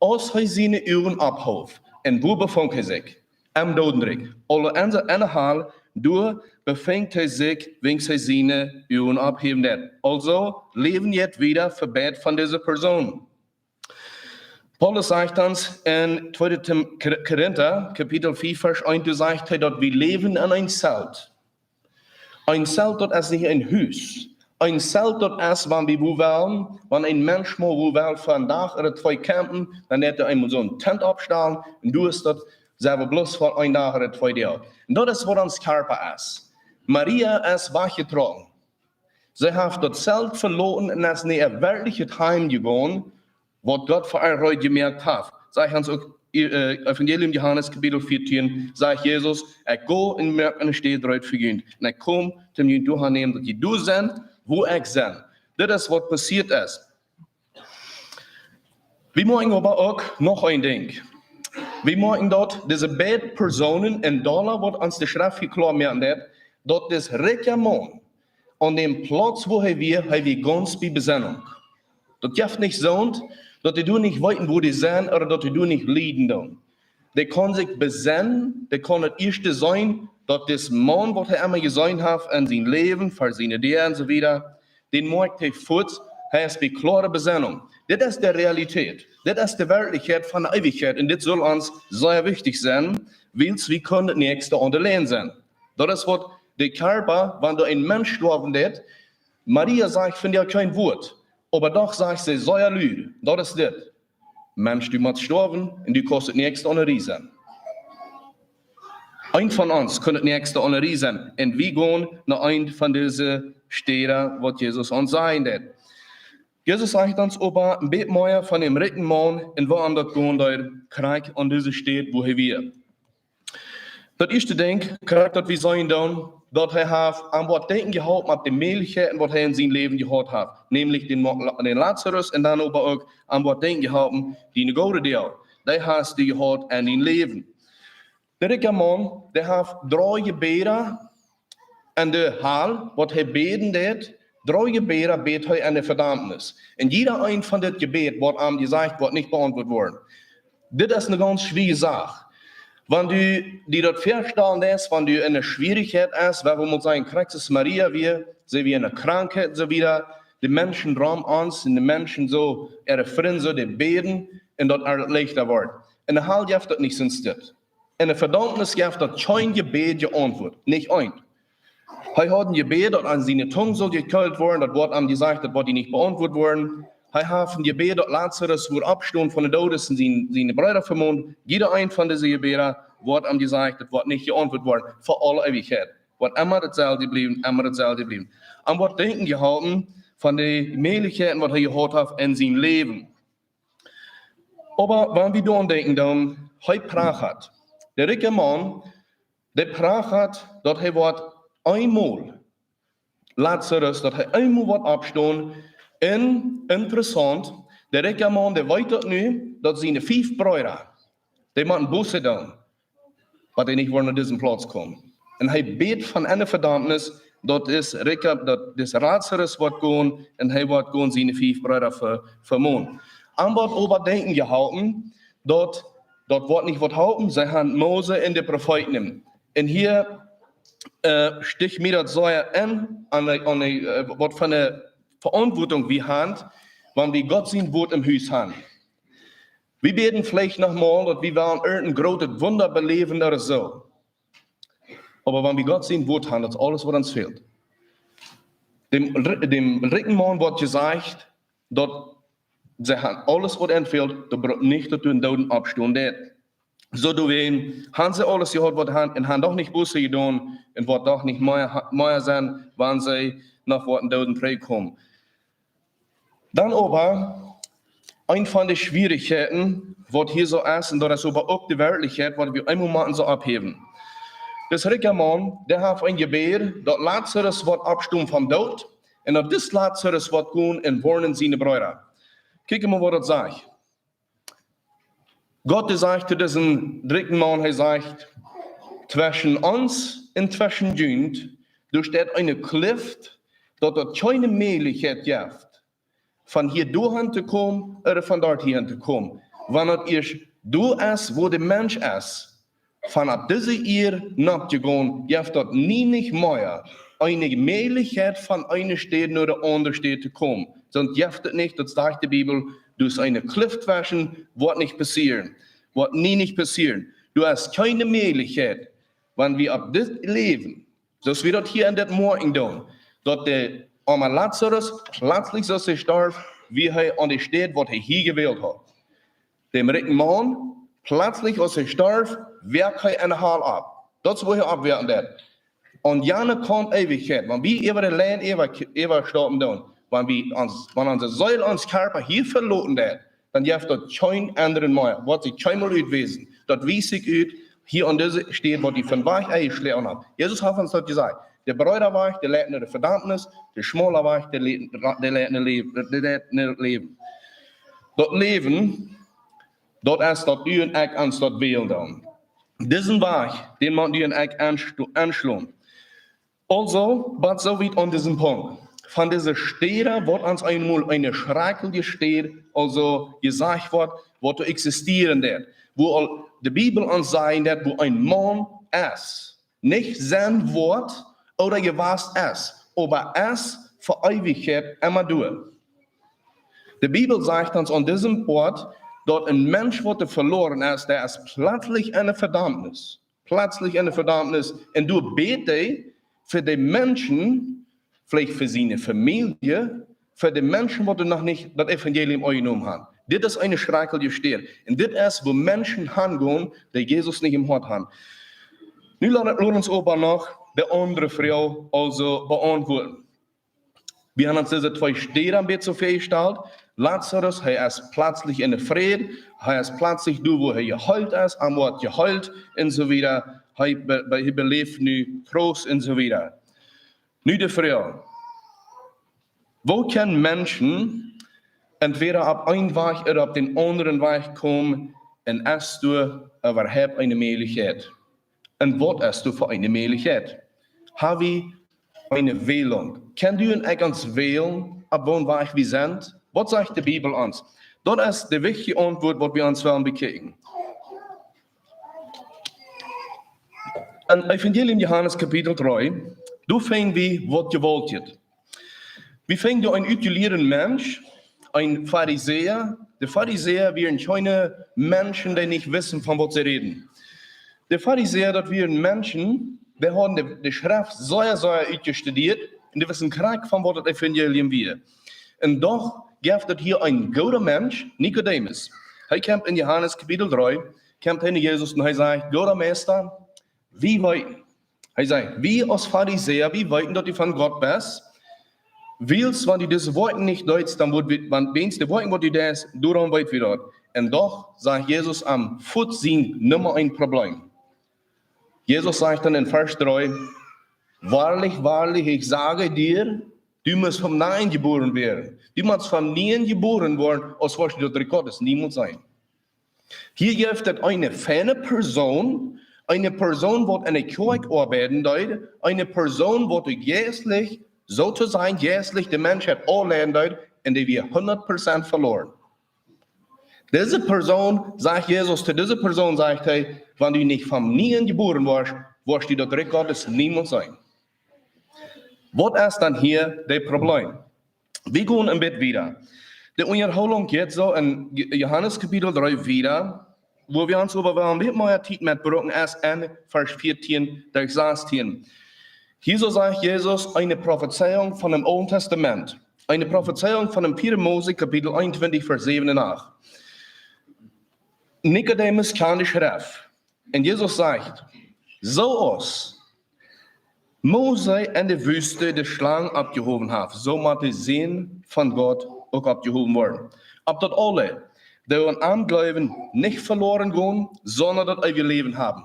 aus hee siene Uagen opphoof, un wua befunk hee sikj? Em Dodenrikj. Aule Ense, enne Hal, doa befunk hee sikj, wiels hee siene Uagen opphäwen deed. Aulsoo, Läwen jeit wieda fa beid von dise Persoon. Paulus sajcht ons en tweede Tim-, Kor-, Korinta, Kapitel vea, Varsch eent, doa sajcht hee, daut wie läwen en een Zelt. Een Zelt, daut es nich een Hus. Een Zelt, daut es, wan wie wua wellen, wan een Mensch mol wua well fa een Dach ooda twee campen, dan deit hee eemol soon Tent oppstalen, un doa es daut, sent wie bloos fa een Dach ooda twee doa. Un daut es waut ons Kjarpa es. Maria es wajchjetrocken. See haft daut Zelt veloten un es no äa werkjlichet Heim jegonen, waut Gott fa äa reed jemoakt haft. Sajcht ons uk, äh, Evangelium Johanes Kapitel vieetieen, sajcht Jesus: "Ekj go un moak eene Städ reed fa junt. Un ekj kom, om junt doahan nämen, daut jie doa sent, wua ekj sie." Dit es waut passieet es. Wie moakjen oba uk noch een Dinkj. Wie moakjen daut dise beid Persoonen en doa, waut ons de Schreft hia kloa moaken deit, daut dis rikja Maun aun däm Plauz, wua hee wia, hee wia gaunz bie Besinnunk. Daut jeft nich soont, daut dee doa nich weeten, wua dee sent, ooda daut dee doa nich lieden doonen. Dee kaun sikj besennen, dee kaun daut ieeschte seenen, daut dis Maun, waut hee emma jeseenen haft en sien Läwen, ver siene Däa un soo wieda, dän moakjt hee fuaz, Hee es bie kloare Besennunk. Dit es de Realität. Dit es de Werkjlichkjeit von de Eewichkjeit. Un dit saul ons sea wichtich sennen, wiels wie kjennen daut näakjste aun de Lien sennen. Daut es waut de Kjarpa, wan doa een Mensch stoawen deit, Maria sajcht, finj ekj kjeen Wuat. Oba doch sajcht see sea lud, daut es dit: Mensch, du motst stoawen un du kaust daut näakjste aun de Rieej sennen. Een von ons kunn daut näakjste aun de Rieej sennen. Un wie gonen no eent von dise Städen, waut Jesus ons sajen deit. Jesus sajcht ons oba een bät mea von däm rikjen Maun un woo am daut gonen deed, krakjt aun dise Städ, wua hee wia. Daut ieeschte Dinkj, krakjt daut wie seenen doonen, daut hee haft aun waut denkjen jeholpen opp de Mäajlichkjeiten, waut hee en sien Läwen jehaut haft. Nämlich dän Mo-, dän Lazarus un dan oba uk aun waut denkjen jeholpen, dee ne goode Deel. Dee hast du jehaut en dien Läwen. De rikja Maun, dee haft dree Jebäda en de Hal, waut hee bäden deed, dree Jebäda bäd hee en de Vedaumnis. Un jieda een von dit Jebäd woat am jesajcht, woat nich beauntwuat woaren. Dit es ne gaunz schwierje Sach. Wan du die daut väastalen deist, wan du en ne Schwierichkjeit best, wan wie mol sajen, krakjt aus Maria wia, see wia en ne Krankheit un soo wieda, de Menschen rom ons un de Menschen soo, äare Frind soo, dee bäden un daut aules leichta woat. En de Hal jeft daut nich soont. En de Vedaumnis jeft daut kjeen Jebäd jeauntwuat, nich eent. Hee haud een Jebäd, daut aun siene Tung sull jekjeelt woaren, daut woat am jesajcht, daut woat die nich beauntwuat woaren. Hee haft een Jebäd, daut Lazarus wudd oppstonen von de Doodes un sien, siene Breeda vemonen. Jieda een von dise Jebäda woat am jesajcht, daut woat nich jeauntwuat woaren, fa aule Eewichkjeit. Woat emma daut selwje bliewen, emma daut selwje bliewen. Aun waut denkjen jeholpen von de Mäajlichkjeiten, waut hee jehaut haft en sien Läwen. Oba wan wie doaraun denkjen, dan, hee prachat. De rikja Maun, dee prachat, daut hee woat eemol, Lazarus, daut hee eemol woat oppstonen. Un interessaunt, de rikja Maun, dee weet daut nu, daut siene fief Breeda, dee motten Buße doonen, waut dee nich wudden no disen Plauz komen. Un hee bät von ne Vedaumnis, daut es rikja, daut es Lazarus woat gonen, un hee woat gonen siene fief Breeda ve-, vemonen. Aun waut oba denkjen jeholpen, daut, daut woat nich waut halpen, see haben Mose un de Profeeten. Un hia, äh, sticht mie daut sea aun, aun de, aun de, äh, waut fa ne Veauntwuatunk wie haben, wan wie Gott sien Wuat em Hus haben. Wie bäden veleicht noch mol, daut wie wellen irjent een grootet Wunda beläwen ooda soo. Oba wan wie Gott sien Wuat haben, daut es aules, waut ons fält. Däm, däm rikjen Maun woat jesajcht, daut see haben aules, waut an fält, daut brukt nich, daut du en Dooden oppstonen deist. Soo doawäajen haben see aules jehaut, waut haben, un haben doch nich Buße jedonen, un woat doch nich mea ha-, mea sennen, wan see noch woaren en Dooden trigjkomen. Dan oba, een von de Schwierichkjeiten, waut hia soo es, un daut es oba uk de Werkjlichkjeit, waut wie eemol motten soo opphäwen. Dis rikja Maun, dee haft een Jebäd, daut Lazarus woat oppstonen vom Doot, un daut dis Lazarus woat gonen un woarnen siene Breeda. Kjikj mol, waut daut sajcht. Gott, dee sajcht to disen rikjen Maun, hee sajcht: Tweschen ons un tweschen junt, doa steit eene Klift, daut daut kjeene Mäajlichkjeit jeft, von hia doahan to komen ooda von doa hia to komen. Wan daut ieescht doa es, wua de Mensch es, von opp dise Ieed nopp to gonen, jeft daut nie nich mea eene Mäajlichkjeit, von eene Städ no de aundre Städ to komen. Soont jeft daut nich, daut sajcht de Bibel, doa es eene Klift tweschen, woat nich passieren. Woat nie nich passieren. Doa es kjeene Mäajlichkjeit, wan wie opp dit Läwen, soo aus wie daut hia en dit Morjen doonen, daut de oama Lazarus pletslich, soo aus hee storf, wia hee aun de Städ, waut hee hia jewält haud. Däm rikjen Maun, pletslich, aus hee storf, woak hee en de Hal opp. Daut es, wua hee oppwoaken deed. Un jana kaun Eewichkjeit, wan wie äwa de Lien äwa, äwastaupen doonen, wan wie ons, wan onse Seel ons Kjarpa hia veloten deed, dan jeft daut kjeen endren mea, woat sikj kjeenmol utwiesen. Daut wiest sikj ut, hia aun dise Städ, waut wie von Wajch enjeschloagen haben. Jesus haft ons daut jesajcht. De breeda Wajch, dee leit no de Vedaumnis, de schmole Wajch, dee leit, dee leit no Läwen, dee leit no Läwen. Daut Läwen, daut es daut du un ekj ons daut wälen doonen. Disen Wajch, dän mott du un ekj enschlo-, enschlonen. Aulsoo, bat soo wiet aun disen Punkt. Von dise Städ, waut ons eemol eene schrakjliche Städ, aulsoo jesajcht woat, waut doa existieren deed. Wua aul de Bibel ons sajen deed, wua een Maun es. Nich sennen woat ooda jewast es, oba es fa Eewichkjeit emma doa. De Bibel sajcht ons aun disen Poat, daut een Mensch, waut veloaren es, dee es pletslich enne Vedaumnis. Pletslich enne Vedaumnis. Un doa bät hee fa de Menschen, veleicht fa siene Famielje, fa de Menschen, waut noch nich daut Evangelium aunjenomen haben. Dit es eene schrakjliche Städ. Un dit es, wua Menschen hangonen, dee Jesus nich em Hoat haben. Nu lot, lot ons oba noch de aundre Froag aulsoo beauntwuaden. Wie haben ons dise twee Städen een bät soo väajestalt. Lazarus, hee es pletslich enne Fräd, hee es pletslich doa, wua hee jeheelt es, am woat jeheelt un soo wieda. Hee be-, be-, hee beläft nu Troost un soo wieda. Nu de Froag: Woo kjennen Menschen entweder opp eenen Wajch ooda opp dän aundren Wajch komen un es doa äwahaupt eene Mäajlichkjeit? Un waut es doa fa eene Mäajlichkjeit? Hab wie eene Wählunk? Kjenn du un ekj ons wälen, opp woon Wajch wie sent? Waut sajcht de Bibel ons? Daut es de wichtje Auntwuat, waut wie ons wellen bekjikjen. En Evangelium Johanes Kapitel dree, doa finj wie waut Jewaultjet. Wie finjen doa een utjelieeden Mensch, een Farisäa. De Farisäa wieren kjeene Menschen, dee nich wisten, von waut see räden. De Farisäa, daut wieren Menschen, dee hauden de, de Schreft sea, sea utjestudieet un dee wisten krakjt, von waut daut Evangelium wia. Un doch jeft daut hia een gooda Mensch, Nikodemus. Hee kjemt en Johanes Kapitel dree, kjemt hee no Jesus un hee sajcht: "Gooda Meista, wie weeten." Hee sajcht: "Wie aus Farisäa, wie weeten, daut du von Gott best. Wiels, wan du dise Woakjen nich deetst, dan wudd wie, wan, wäajens de Woakjen, waut du deist, doarom weet wie daut." Un doch sajcht Jesus am fuaz sien Numma eent Problem. Jesus sajcht dan en Varsch dree: "Wahrlich, wahrlich, ich sage dir, du musst vom Neuen geboren werden." Du motst vom Nieen jebuaren woaren, aus woascht du daut Rikj Gottes niemols seenen. Hia jeft et eene feine Persoon, eene Persoon, waut enne Kjoakj oabeiden deed, eene Persoon, waut jeistlich, soo to sajen, jeistlich de Menschheit aunleiden deed, un dee wia hundat Prozent veloaren. Dise Persoon, sajcht Jesus, to dise Persoon sajcht hee: "Wan du nich vom Nieen jebuaren woascht, woascht du daut Rikj Gottes niemols seenen." Waut es dan hia daut Problem? Wie gonen een bät wieda. De Unjahoolunk jeit soo en Jo-, Johanes Kapitel dree wieda, wua wie ons oba wellen een bät mea Tiet met brucken aus en Varsch vieetieen bat sastieen. Hia soo sajcht Jesus eene Profezeiunk von däm Oolen Tastament. Eene Profezeiunk von däm vieeden Mose, Kapitel eenuntwintich, Varsch säwen un acht. Nikodemus kjant de Schreft. Un Jesus sajcht: "Soo aus Mose en de Wüste de Schlang oppjehowen haft, soo mott de Sän von Gott uk oppjehowen woaren. Opp daut aule, dee aun am jleewen, nich veloaren gonen, sonda daut eewje Läwen haben."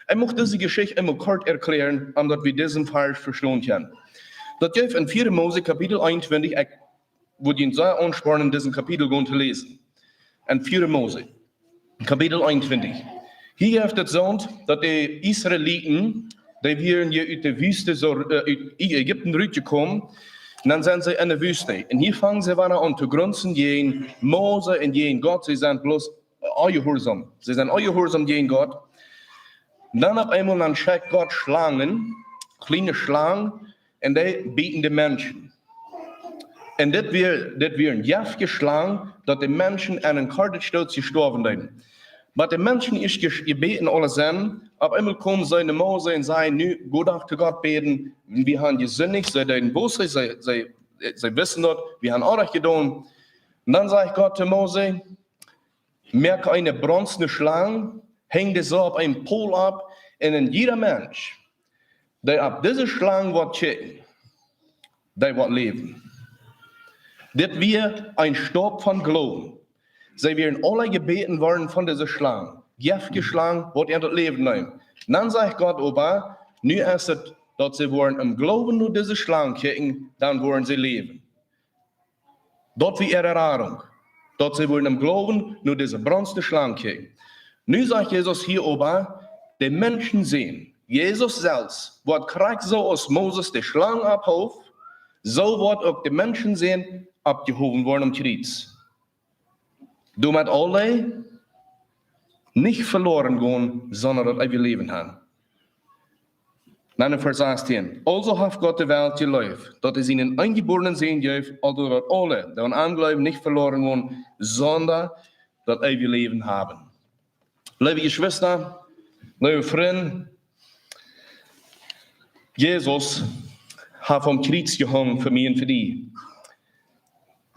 Ekj mucht dise Jeschicht eemol kort erkjläaren, om daut wie disen Varsch vestonen kjennen. Daut jeft en vieeden Mose, Kapitel eenuntwintich, ekj wudd junt sea aunspornen, disen Kapitel gonen to läsen. En vieeden Mose, Kapitel eenuntwintich. Hia jeft et soont, daut de Israeliten, dee wieren hia ut de Wüste, soo, äh, ut Ä-, Ägipten rutjekomen, un dan sent see en de Wüste. Un hia fangen see wada aun to grunzen jäajen Mose un jäajen Gott. See sent bloos onjehuarsaum. See sent onjehuarsaum jäajen Gott. Un dan opp eemol dan schekjt Gott Schlangen, kjliene Schlangen, un dee bieten de Menschen. Un dit wia, dit wia een jeftje Schlang, daut de Menschen aun een kortet Stoot jestorwen deeden. Oba de Menschen es jes-, jebäden aule sent, opp eemol komen see no Mose un sajen: "Nu, go doch to Gott bäden, wie haben jesindicht." See deeden Buss, see, see, see wisten daut, wie haben Onrajcht jedonen. Un dan sajcht Gott to Mose: "Moak eene bronsne Schlang, henj dee soo opp een Pol opp, un een jieda Mensch, dee opp dise Schlang woat kjikjen, dee woat läwen." Dit wia een Staup von Gloowen. See wieren aule jebäden worden von dise Schlang. Jeftje Schlang, waut an daut Läwen nemt. Dan sajcht Gott oba: "Nu es et, daut see woaren em Gloowen no dise Schlang kjikjen, dan woaren see läwen." Daut wia äare Radunk. Daut see woaren em Gloowen no dise bronsne Schlang kjikjen. Nu sajcht Jesus hia oba: "De Menschensän, Jesus selfst, woat krakjt soo aus Moses de Schlang opphoof, soo woat uk de Menschensän oppjehowen woaren aum Kjriez. Doamet aule nich veloaren gonen, sonda daut eewje Läwen haben." Dan in Varsch sechzehn. Also haft Gott de Welt jeleeft, daut hee sienen eenjebornen Sän jeef, opdat aule, dee aun am jleewen, nich veloaren gonen, sonda daut eewje Läwen haben. Leewe Jeschwista, leewe Frind, Jesus haft aum Kjriez jehongen fa mie un fa die.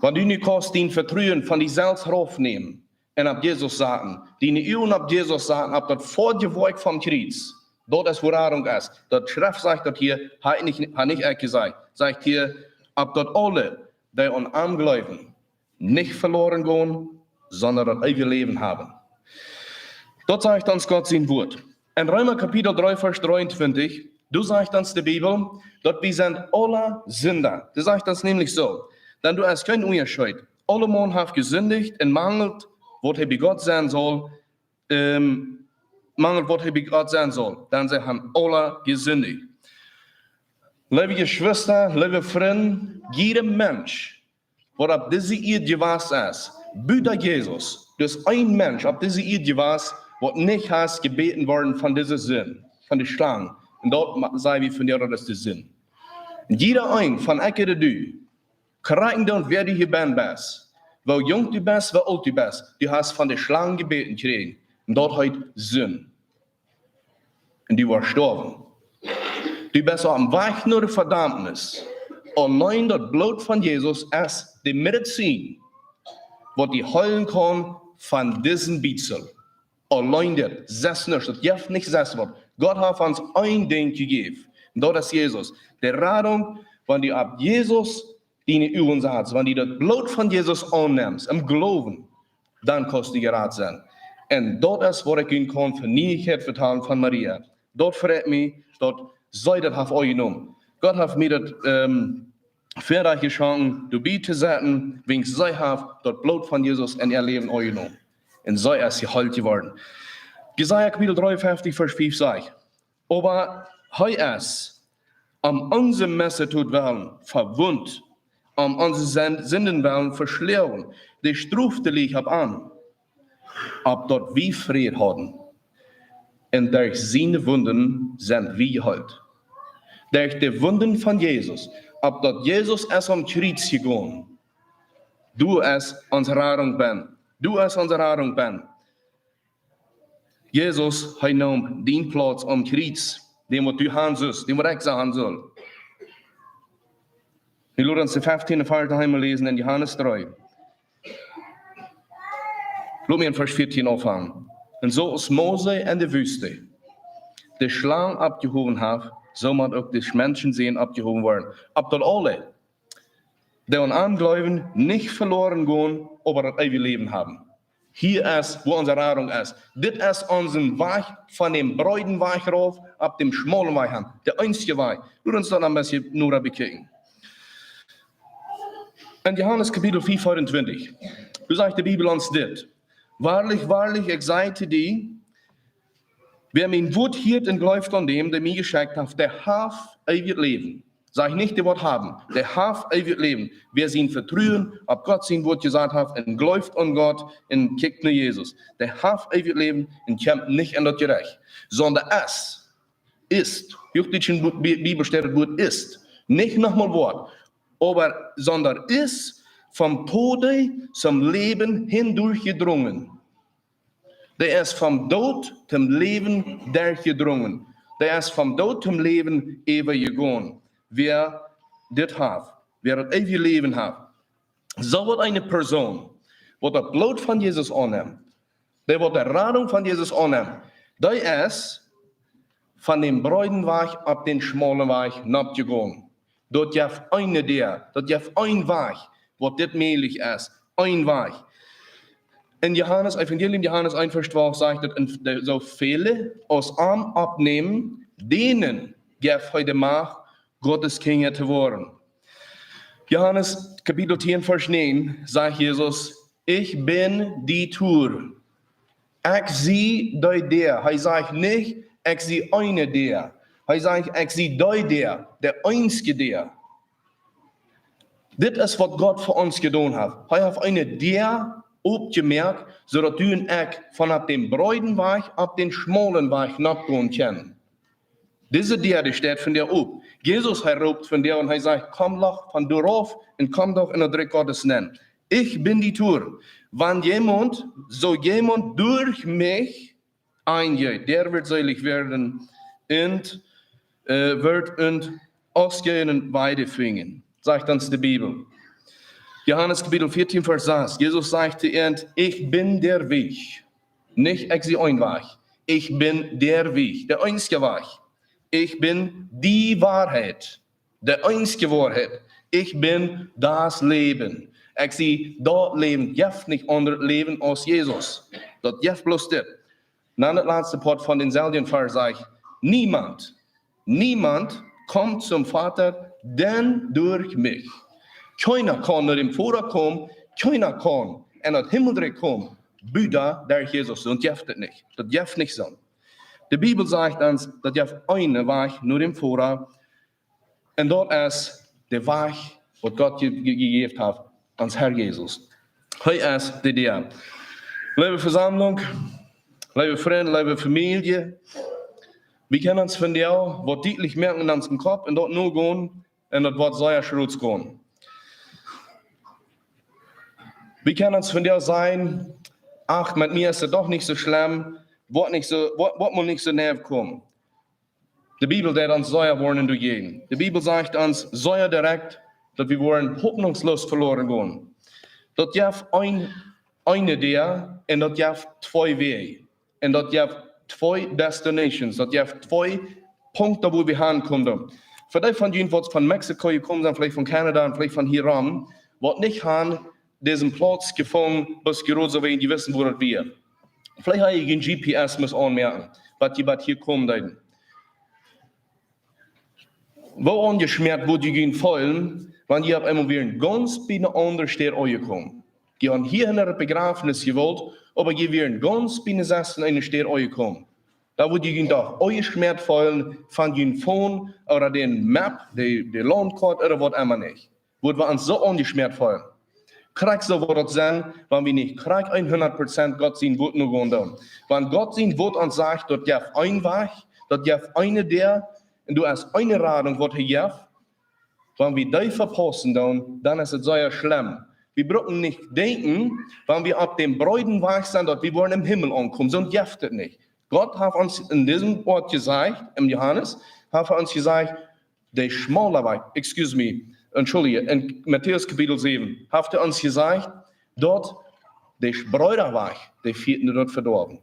Wan du nu kaust dien Vetruen von die selfst raufnämen un opp Jesus saten, diene Uagen opp Jesus saten, opp daut foadje Woakj vom Kjriez, daut es wua Radunk es. Daut Schreft sajcht daut hia, hab nich, hab nich ekj jesajcht, sajcht hia, opp daut aule, dee aun am jleewen, nich veloaren gonen, sonda daut eewje Läwen haben. Daut sajcht ons Gott sien Wort. En Reema Kapitel dree, Varsch dreeuntwintich, doa sajcht ons de Bibel, daut wie sent aule Sinda. Doa sajcht ons nämlich soo, dan doa es kjeen Unjascheet. Aulemaun haft jesindicht un mangelt, waut hee bie Gott sennen saul, ähm, mangelt, waut hee bie Gott sennen saul. Dan see haben aule jesindicht. Leewe Jeschwista, leewe Frind, jieda Mensch, waut opp dise Ieed jewast es, buta Jesus, doa es een Mensch opp dise Ieed jewast, waut nich haft jebäten worden von dise Sind, von de Schlang. Un daut ma-, saj wie von, jo, daut es de Sind. Un jieda een von ekj un du, krakjt endoont wäa du hia benn best, woo junk du best, woo oolt du best, du hast von de Schlang jebäten jekjräajen. Un daut heet Sind. Un du woascht stoawen. Du best oppem Wajch no de Vedaumnis. Auleen daut Bloot von Jesus es de Medizin, waut die heelen kaun von disen Bietsel. Auleen dit, sest nuscht, daut jeft nich sest waut. Gott haft ons een Dinkj jejäft. Un daut es Jesus. De Radunk, wan du opp Jesus diene Uagen satst, wan du daut Bloot von Jesus aunnemst, em Gloowen, dan kaust du jerat sennen. Un daut es waut ekj junt kaun von Nieichkjeit vetalen von Maria. Daut freit mie, daut see daut haft aunjenomen. Gott haft mie daut, ähm, Väarajcht jeschonken, doabie to sennen, wiels see haft daut Bloot von Jesus en äa Läwen aunjenomen. Un see es jeheelt jeworden. Jesaja Kapitel dreeunfeftich, Varsch fief sajcht: Oba hee es om onse Misdaut wellen vewundt, om onse Sin-, Sinden wellen veschloagen. De Strof, dee lach opp am, opp daut wie Fräd hauden. Un derch siene Wunden sent wie jeheelt. Derch de Wunden von Jesus, opp daut Jesus es aum Kjriez jegonen. Doa es onse Radunk benn. Doa es onse Radunk benn. Jesus, hee neem dien Plauz aum Kjriez, dän waut du han sust, dän waut ekj soo han sull. Nu lot ons de feftiende Varsch noch eemol läsen en Johanes dree. Lot mie en Varsch vieetieen aunfangen. Un soo aus Mose en de Wüste de Schlang oppjehowen haft, soo mott uk de Menschensän oppjehowen woaren. Opp daut aule, dee aun am jleewen, nich veloaren gonen, oba daut eewje Läwen haben. Hia es, wua onse Radunk es. Dit es onsen Wajch von däm breeden Wajch rauf, opp däm schmaulen Wajch aun. De eensje Wajch. Lot ons daut een bät noda bekjikjen. En Johanes Kapitel vea, veeauntwintich, doa sajcht de Bibel ons dit: Woarlich, woarlich, ekj saj to die, wäa mien Wuat hieet un jleeft aun däm, dee mie jeschekjt haft, dee haft eewjet Läwen. Sajcht nich, dee woat haben. Dee haft eewjet Läwen. Wäa sien Vetruen opp Gott sien Wuat jesat haft un jleeft aun Gott un kjikjt no Jesus, dee haft eewjet Läwen un kjemt nich en daut Jerecht, sonda es, ist. Huachdietsch Bi-, Bibel steit daut Wuat ist. Nich nochmol woat, oba sonda ist vom Tode zum Leben hindurchgedrungen. Dee es vom Doot toom Läwen derchjedrungen. Dee es vom Doot toom Läwen äwajegonen. Wäa dit haft, wäa daut eewje Läwen haft. Soo waut eene Persoon, waut daut Bloot von Jesus aunnemt, dee waut de Radunk von Jesus aunnemt, dee es von däm breeden Wajch opp dän schmaulen Wajch noppjegonen. Daut jeft eene Däa, daut jeft een Wajch, waut dit mäajlich es. Een Wajch. En Johanes, Evangelium Johanes eent Varsch twalf sajcht daut, en de, soo väle aus am oppnämen, dänen jeft hee de Macht, Gottes Kjinja to woaren. Johanes Kapitel tieen Varsch näajen sajcht Jesus: Ich bin die Tür. Ekj sie dee Däa. Hee sajcht nich, ekj sie eene Däa. Hee sajcht, ekj sie dee Däa, de eensje Däa. Dit es waut Gott fa ons jedonen haft. Hee haft eene Däa opjemoakt, soo daut du un ekj von opp däm breeden Wajch opp dän schmaulen Wajch noppgonen kjennen. Dise Däa, dee steit vondoag op. Jesus, hee roopt vondoag un hee sajcht: "Komm doch von doa rauf un komm doch en daut Rikj Gottes nenn. Ich bin die Tür. Wan jemaunt, soo jemaunt derch mie enjeit, der wird selig werden und, äh, wird und ausgehende Weide finden", sajcht ons de Bibel. Johanes Kapitel vierzehn, Varsch sechs. Jesus sajcht to an: "Ich bin der Wajch." Nich: "Ekj sie een Wajch." "Ich bin der Wajch", de eensje Wajch. "Ich bin die Wahrheit", de eensje Woarheit. "Ich bin das Leben." Ekj sie daut Läwen. Jeft nich aundret Läwen aus Jesus. Daut jeft bloos dit. Dan daut latste Poat von dän selwjen Varsch sajcht: "Niemand, niemand kommt zum Vater, denn durch mich." Kjeena kaun no däm Voda komen, kjeena kaun en daut Himmelrikj komen, buta derch Jesus. Soo jeft et nich. Daut jeft nich soo. De Bibel sajcht ons, daut jeft eenen Wajch no däm Voda. Un daut es de Wajch, waut Gott je-, je-, jejäft haft, ons Herr Jesus. Hee es de Däa. Leewe Vesaumlunk, leewe Frind, leewe Famielje, wie kjennen ons vondoag waut dietlich moaken en onsen Kopp un daut nogonen, un daut woat sea schrots gonen. Wie kjennen ons vondoag sajen: "Ach, met mie es et doch nich soo schlemm, woat nich soo, woat, woat mol nich soo nau komen." De Bibel deit ons sea woarnen doajäajen. De Bibel sajcht ons sea direkt, daut wie woaren hopninjsloos veloaren gonen. Daut jeft een, eene Däa un daut jeft twee Wäaj. Un daut jeft twee destinations. Daut jeft twee Punkten, wua wie hankomen. Fa dee von junt, waut von Mexiko jekomen sent, veleicht von Kanada un veleicht von hia rom, waut nich han disen Plauz jefungen, bat jie rot soo wäajen jie wisten, wua daut wia. Veleicht ha jie jun G P S must aunmoaken, bat jie bat hia komen deeden. Woo aunjeschmäat wudd jie junt feelen, wan jie opp eemol wieren gaunz bie eene aundre Städ aunjekomen? Jie han hia en daut Bejrafnis jewult, oba jie wieren gaunz bie eene sestien eene Städ aunjekomen. Dan wudd jie junt doch aunjeschmäat feelen von jun Phone ooda dän Map, de, de Landkoat ooda waut emma nich. Wudd wie ons soo aunjeschmäat feelen. Krakjt soo woat daut sennen, wan wie nich krakjt hundat Prozent Gott sien Wuat nogonen doonen. Wan Gott sien Wuat ons sajcht, daut jeft een Wajch, daut jeft eene Däa, un doa es eene Radunk, waut hee jeft, wan wie dee vepaussen doonen, dan es et sea schlemm. Wie brucken nich denkjen, wan wie opp dän breeden Wajch sent, daut wie woaren em Himmel aunkomen. Soo jeft et nich. Gott haft ons en disen Wort jesajcht, em Johanes, haft hee ons jesajcht, de schmale Wajch, excuse me, entschuldige, en Matäus Kapitel säwen, haft hee ons jesajcht, daut de breede Wajch, dee fieet no daut Vedoawen.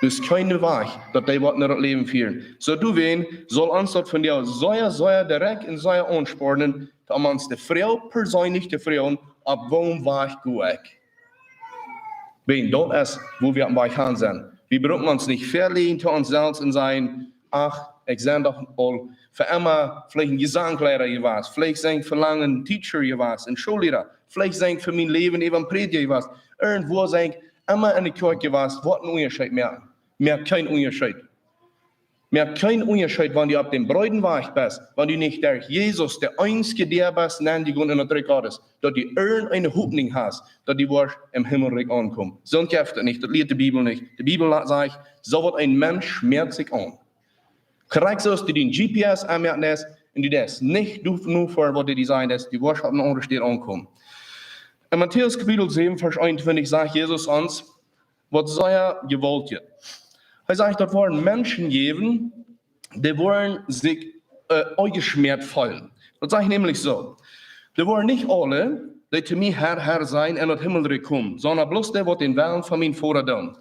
Doa es kjeen Wajch, daut dee woat no daut Läwen fieren. Soo doawäajen saul ons daut vondoag sea, sea direkt un sea aunspornen, om ons de Froag perseenlich to froagen, opp woon Wajch go ekj? Wan daut es, wua wie oppem Wajch han sent. Wie brucken ons nich veläajen to ons selfst un sajen: "Ach, ekj sie doch aul fa emma veleicht een Jesangsleida jewast, veleicht sie ekj fa lang een Teacher jewast, een Schoolliera, veleicht sie ekj fa mien Läwen äwa een Prädja jewast, irjentwua sie ekj emma en de Kjoakj jewast, woat een Unjascheet moaken?" Moakt kjeen Unjascheet. Moakt kjeen Unjascheet, wan du opp dän breeden Wajch best, wan du nich derch Jesus, de eensje Däa best, nenjegonen en daut Rikj Gottes, daut du irjent eene Hopninj hast, daut du woascht em Himmelrikj aunkomen. Soo jeft et nich, daut lieet de Bibel nich. De Bibel la-, sajcht, soo waut een Mensch schmäat sikj aun. Krakjt soo aus du dän G P S aunmoaken deist un du deist nich, du, no fa waut dee sajen deist, du woascht opp eene aundre Städ aunkomen. En Matäus Kapitel säwen, Varsch eenuntwintich sajcht Jesus ons, waut sea jewaultjet. Hee sajcht, daut woaren Menschen jäwen, dee woaren sikj, äh, aunjeschmäat feelen. Daut sajcht nämlich soo: "Dee woaren nich aule, dee to mie Herr, Herr sajen, en daut Himmelrikj komen, sonda bloos dee, waut dän Wellen von mienen Voda doonen."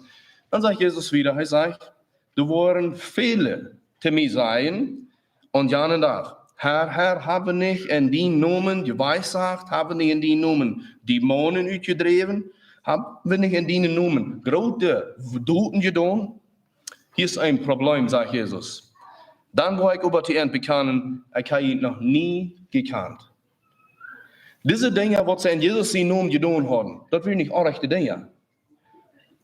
Dan sajcht Jesus wada, hee sajcht, "Doa woaren väle to mie sajen aun janen Dach: Herr, Herr, hab wie nich en dienen Nomen jeweissajcht? Hab wie nich en dienen Nomen Dämonen utjedräwen? Hab wie nich en dienen Nomen groote Doten jedonen?" Hia es een Problem, sajcht Jesus. "Dan woa ekj oba to an bekjanen, ekj hab junt noch nie jekjant." Dise Dinja, waut see en Jesus sienen Nomen jedonen hauden, daut wieren nich orrajchte Dinja.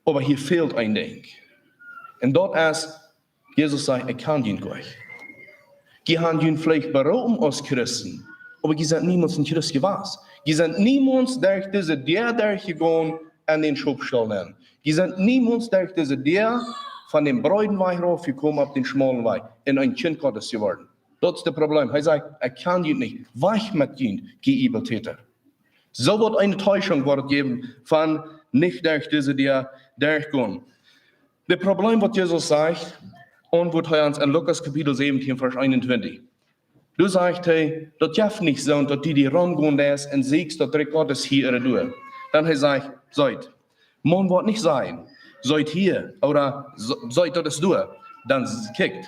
Oba hia fält een Dinkj. Un daut es, Jesus sajcht: "Ekj kjan junt goanich. Jie han junt veleicht beroopen aus Christen, oba jie sent niemols een Christ jewast. Jie sent niemols derch dise Däa derchjegonen en dän Schopstaul nenn. Jie sent niemols derch dise Däa von dän breeden Wajch rauf jekomen opp dän schmaulen Wajch un een Kjint Gottes jeworden. Daut es daut Problem. Hee sajcht: "Ekj kjan junt nich. Wajch met junt, jie Übeltäta." Soo woat eene Tauschung woat et jäwen von nich derch dise Däa derchgonen. Daut Problem, waut Jesus sajcht, auntwuat hee ons en Lukas Kapitel säwentieen, Varsch eenuntwintich. Doa sajcht hee: "Daut jeft nich soo, daut du die romgonen deist un sieekjst daut Rikj Gottes hia ooda doa." Dan hee sajcht: "Seet, maun woat nich sajen: 'Seet hia', ooda 'Se-, seet, daut es doa.' Dan s-, kjikjt,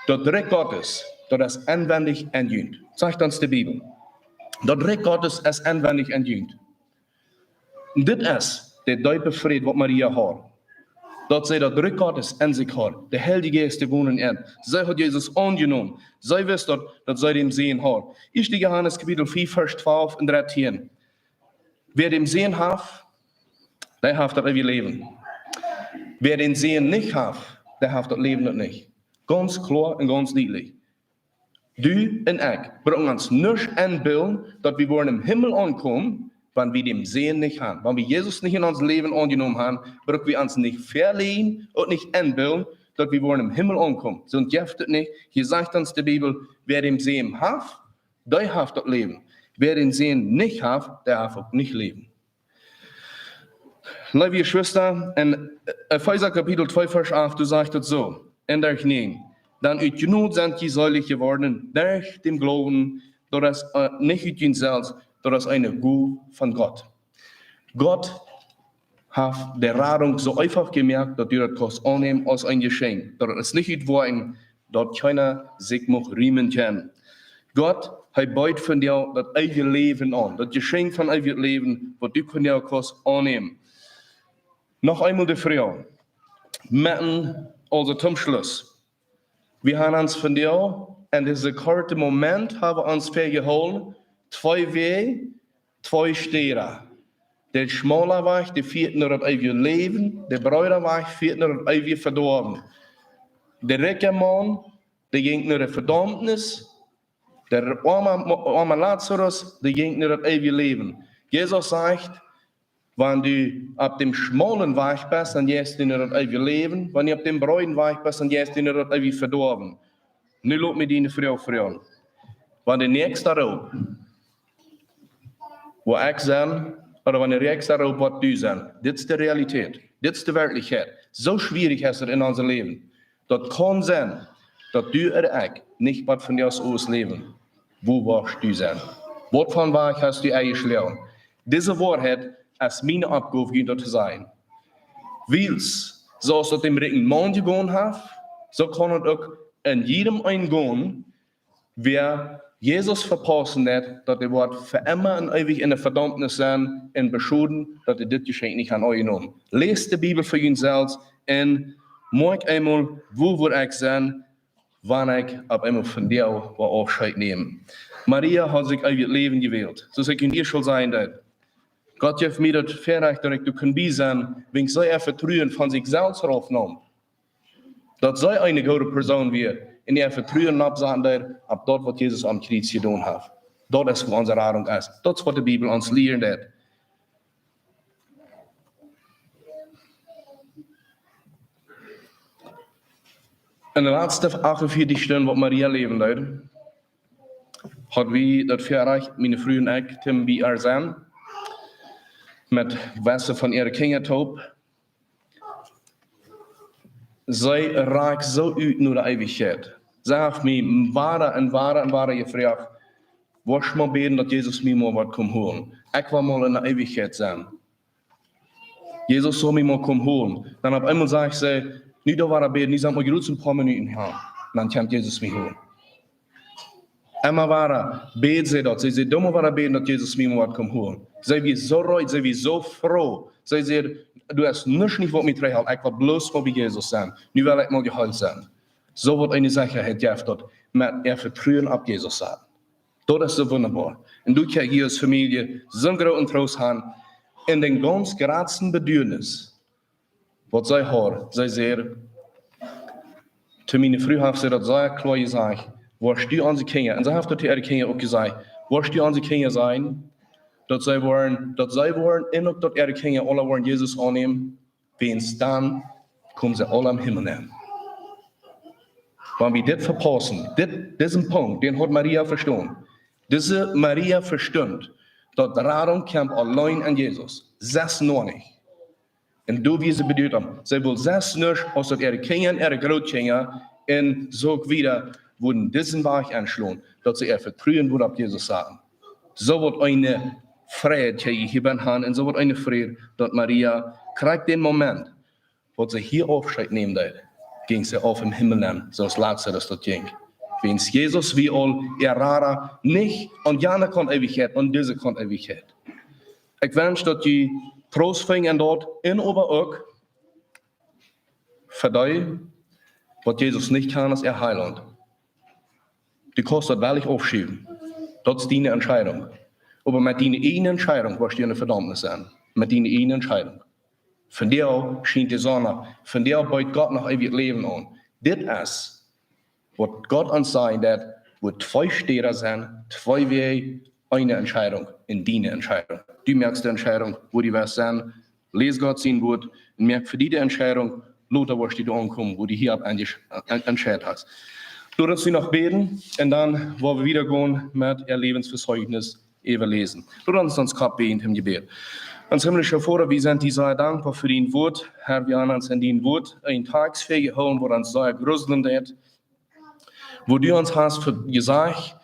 daut Rikj Gottes, daut es enwendich en junt." Sajcht ons de Bibel. Daut Rikj Gottes es enwendich en junt. Un dit es de deepe Fräd, waut Maria haud. Daut see daut Rikj Gottes en sikj haud. De Heilje Jeist, dee wond en äa. See haud Jesus aunjenomen. See wist daut, daut see dän Sän haud. Ieeschte Johanes Kapitel fief, Varsch twalf un dartieen. Wäa dän Sän haft, dee haft daut eewje Läwen. Wäa dän Sän nich haft, dee haft daut Läwen uk nich. Gaunz kloa un gaunz dietlich. Du un ekj bruken ons nich enbillen, daut wie woaren em Himmel aunkomen, wan wie dän Sän nich haben. Wan wie Jesus nich en ons Läwen aunjenomen haben, bruken wie ons nich veläajen un nich enbillen, daut wie woaren em Himmel aunkomen. Soo jeft et nich. Hia sajcht ons de Bibel: "Wäa dän Sän haft, dee haft daut Läwen. Wäa dän Sän nich haft, dee haft uk nich Läwen." Leewe Jeschwista, en Efeesa Kapitel twee, Varsch acht, doa sajcht et soo, en Varsch näajen: "Dan ut Jnod sent jie seelich jeworden, derch dän Gloowen, daut es, äh, nich ut junt selfst, daut es eene Gow von Gott." Gott haft de Radunk soo eefach jemoakt, daut du daut kaust aunnämen aus een Jeschenkj. Daut es nich ut Woakjen, daut kjeena sikj mucht riemen kjennen. Gott, hee beet vondoag daut eewje Läwen aun. Daut Jeschenkj von eewjet Läwen, waut du vondoag kaust aunnämen. Noch eemol de Froag. Met een, aulsoo toom Schluss. Wie haben ons vondoag, en disen korten Moment, haben ons väajehoolen, twee Wäaj, twee Städen. De schmale Wajch, dee fieet no daut eewje Läwen, de breede Wajch fieet no daut eewje Vedoawen. De rikja Maun, dee jinkj no de Vedaumnis, de oame, oame Lazarus, dee jinkj no daut eewje Läwen. Jesus sajcht: "Wan du opp dän schmaulen Wajch best, dan jeist du no daut eewje Läwen. Wan du opp dän breeden Wajch best, dan jeist du no daut eewje Vedoawen." Nu lot mie die eene Froag froagen. Wan de Näakjsta roopt, wua ekj sie, ooda wan de Näakjsta roopt, waut du sie. Dit es de Realität. Dit es de Werkjlichkjeit. Soo schwierich es et en ons Läwen. Daut kaun sennen, daut du ooda ekj nich waut von disen Oas läwen. Wua woascht du sennen? Waut fa Wajch hast du enjeschloagen? Dise Woarheit es miene Oppgow, junt daut to sajen. Wiels, soo aus daut däm rikjen Maun jegonen haft, soo kaun et uk en jiedem eenen gonen, wäa Jesus vepaussen deit, daut dee woat fa emma un eewich en de Vedaumnis sennen un beschoden, daut dee dit Jeschenkj nich haben aunjenomen. Läst de Bibel fa junt selfst un moakt eemol, wua woa ekj sennen, wan ekj opp eemol von dee woa Aufscheet nämen. Maria haud sikj eewjet Läwen jewält. Soo aus ekj en ieescht aul säd, daut Gott jeef mie daut Väarajcht, daut ekj doa kunn bie sennen, wiels see äa Vetruen von sikj selfst raufneem. Daut see eene goode Persoon wia un äa Vetruen oppsaten deed opp daut, waut Jesus aum Kjriez jedonen haft. Daut es, wua onse Radunk es. Daut es, waut de Bibel ons lieren deit. En de latste achtunvieetich Stunden, waut Maria läwen deed, haud wie daut Väarajcht, miene Fru un ekj, toom bie äa sennen, met jewesse von äare Kjinja toop. See rakjt soo ut no de Eewichkjeit. See haft mie wada un wada un wada jefroacht: "Woascht mol bäden, daut Jesus mie mol woat komen holen? Ekj well mol en de Eewichkjeit sennen. Jesus saul mie mol komen holen." Dan opp eemol sajcht see: "Nu doo wada bäden, nu sent mau jrod een poa Minuten hia. Dan kjemt Jesus mie holen." Emma wada bäd see daut. See säd: "Doo mau wada bäden, daut Jesus mie mol woat komen holen." See wia soo reed, see wia soo froo. See säd: "Doa es nuscht nich, waut mie trigjhelt. Ekj well bloos mau bie Jesus sennen. Nu well ekj mol jeheelt sennen." Soo waut eene Sechaheit jeft daut, met äa Vetruen opp Jesus sennen. Daut es soo wundaboa. Un doa kjenn jie aus Famielje soon grooten Troost haben en dän gaunz jratsten Beduanis, waut see haud. See säd, to miene Fru haft see daut sea kloa jesajcht: "Woascht du onse Kjinja," un see haft daut to äare Kjinja uk jesajcht: "Woascht du onse Kjinja sajen, daut see woaren, daut see woaren, un uk daut äare Kjinja aula woaren Jesus aunnämen? Wiels dan komen see aula em Himmel aun. Wan wie dit vepaussen, dit, disen Punkt, dän haud Maria vestonen. Dise Maria vestunt, daut Radunk kjemt auleen aun Jesus. Sest noch nich. Un doa wia see beduat om. See wull sest nuscht, aus daut äare Kjinja un äare Grootkjinja un soo wieda wudden disen Wajch enschlonen, daut see äa Vetruen wudd opp Jesus saten. Soo waut eene Freid kjrieech hia bie an un soo waut eene Fräd, daut Maria krakjt dän Moment, waut see hia Aufscheet nämen deed, jinkj see opp em Himmel aun, soo aus Lazarus daut jinkj. Wiels Jesus wia aul äa Rada, nich aun jane Kaunt Eewichkjeit, aun dise Kaunt Eewichkjeit. Ekj wensch, daut jie Troost finjen aun daut un oba uk fa dee, waut Jesus nich kjanen aus äa Heilaunt. Du kaust daut wellich aufschiewen. Daut es diene Entscheidunk. Oba met diene ieejne Entscheidunk woascht du enne Vedaumnis sennen. Met diene ieejne Entscheidunk. Vondoag schient de Sonn, vondoag bieet Gott noch eewjet Läwen aun. Dit es, waut Gott ons sajen deit, woat twee Städa sennen, twee Wäaj, eene Entscheidunk un diene Entscheidunk. Du moakst de Entscheidunk, wua du west sennen. Läs Gott sien Wuat un moak fa die de Entscheidunk, lota woascht du doa aunkomen, wua du hia opp enjesch-, en-, entscheit hast. Lot ons nu noch bäden un dan woa wie wieda gonen met äa Läwensvezeichnis äwaläsen. Lot ons ons Kopp bäden em Jebäd. Ons himmlischa Voda, wie sent die sea dankboa fa dien Wuat. Herr, wie haben ons en dien Wuat een Text väajehoolen, waut ons sea gruslen deit, wua du ons hast ve-, jesajcht,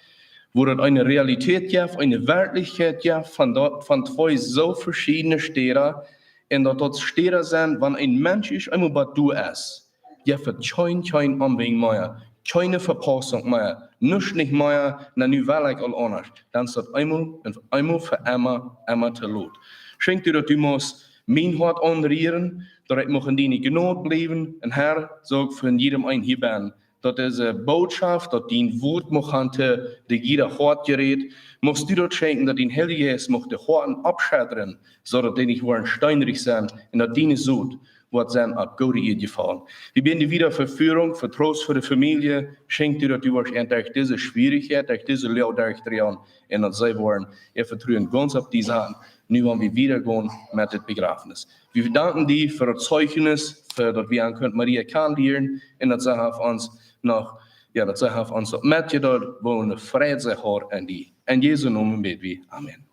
wua daut eene Realität jeft, eene Werkjlichkjeit jeft von daut, von twee soo veschiedne Städa, un daut daut Städa sent, wan een Mensch es eemol bie die es, jeft et kjeen, kjeen Omweg mea, kjeene Vepaussunk mea, nuscht nich mea, na, nu well ekj aul aundasch. Dan es daut eemol un eemol fa emma, emma too lot. Schenkj du, daut du muchst mien Hoat aunrieren, daut ekj mucht en diene Jnod bliewen, un Herr, soo uk fa jiedem een hia bie, daut dise Bootschoft, daut dien Wuat mucht aun de, de jieda Hoat jeräden, muchst du daut schenkjen, daut dien Heilja Jeist mucht de Hoaten oppschedren, soo daut dee nich woaren steenrich sennen, un daut diene Sot woat sennen opp goode Ieed jefaulen. Wie bäden die wieda fa Führunk, fa Troost fa de Famielje, schenkj du, daut du woascht an derch dise Schwierichkjeit, derch dise Loag derchdroagen, un daut see woaren äa Vetruen gaunz opp die saten, nu wan wie wieda gonen met dit Bejrafnis. Wie danken die fa daut Zeichnis, fa daut wie aun kunnen Maria kjanen lieren, un daut see haft ons noch, jo, daut see haft ons daut metjedeelt, woo eene Freid see haud en die. En Jesu Nomen bäd wie. Amen.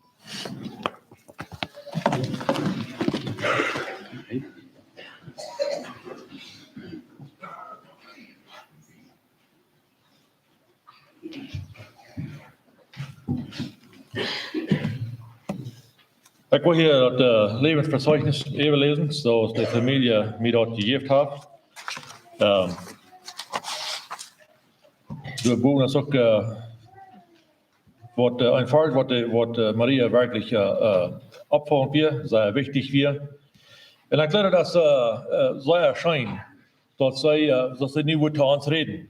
Ekj well hia daut, äh, Läwensvezeichnis äwaläsen, soo aus de Famielje mie daut jejäft haft. Ähm, doa bowen es uk, äh, waut, äh, een Varsch, waut, äh, waut, äh, Maria werkjlich, äh, äh, oppfaulent wia, sea wichtich wia. Un ekj jleew, daut es, äh, äh, sea scheen, daut see, äh, daut see nu woat to ons räden.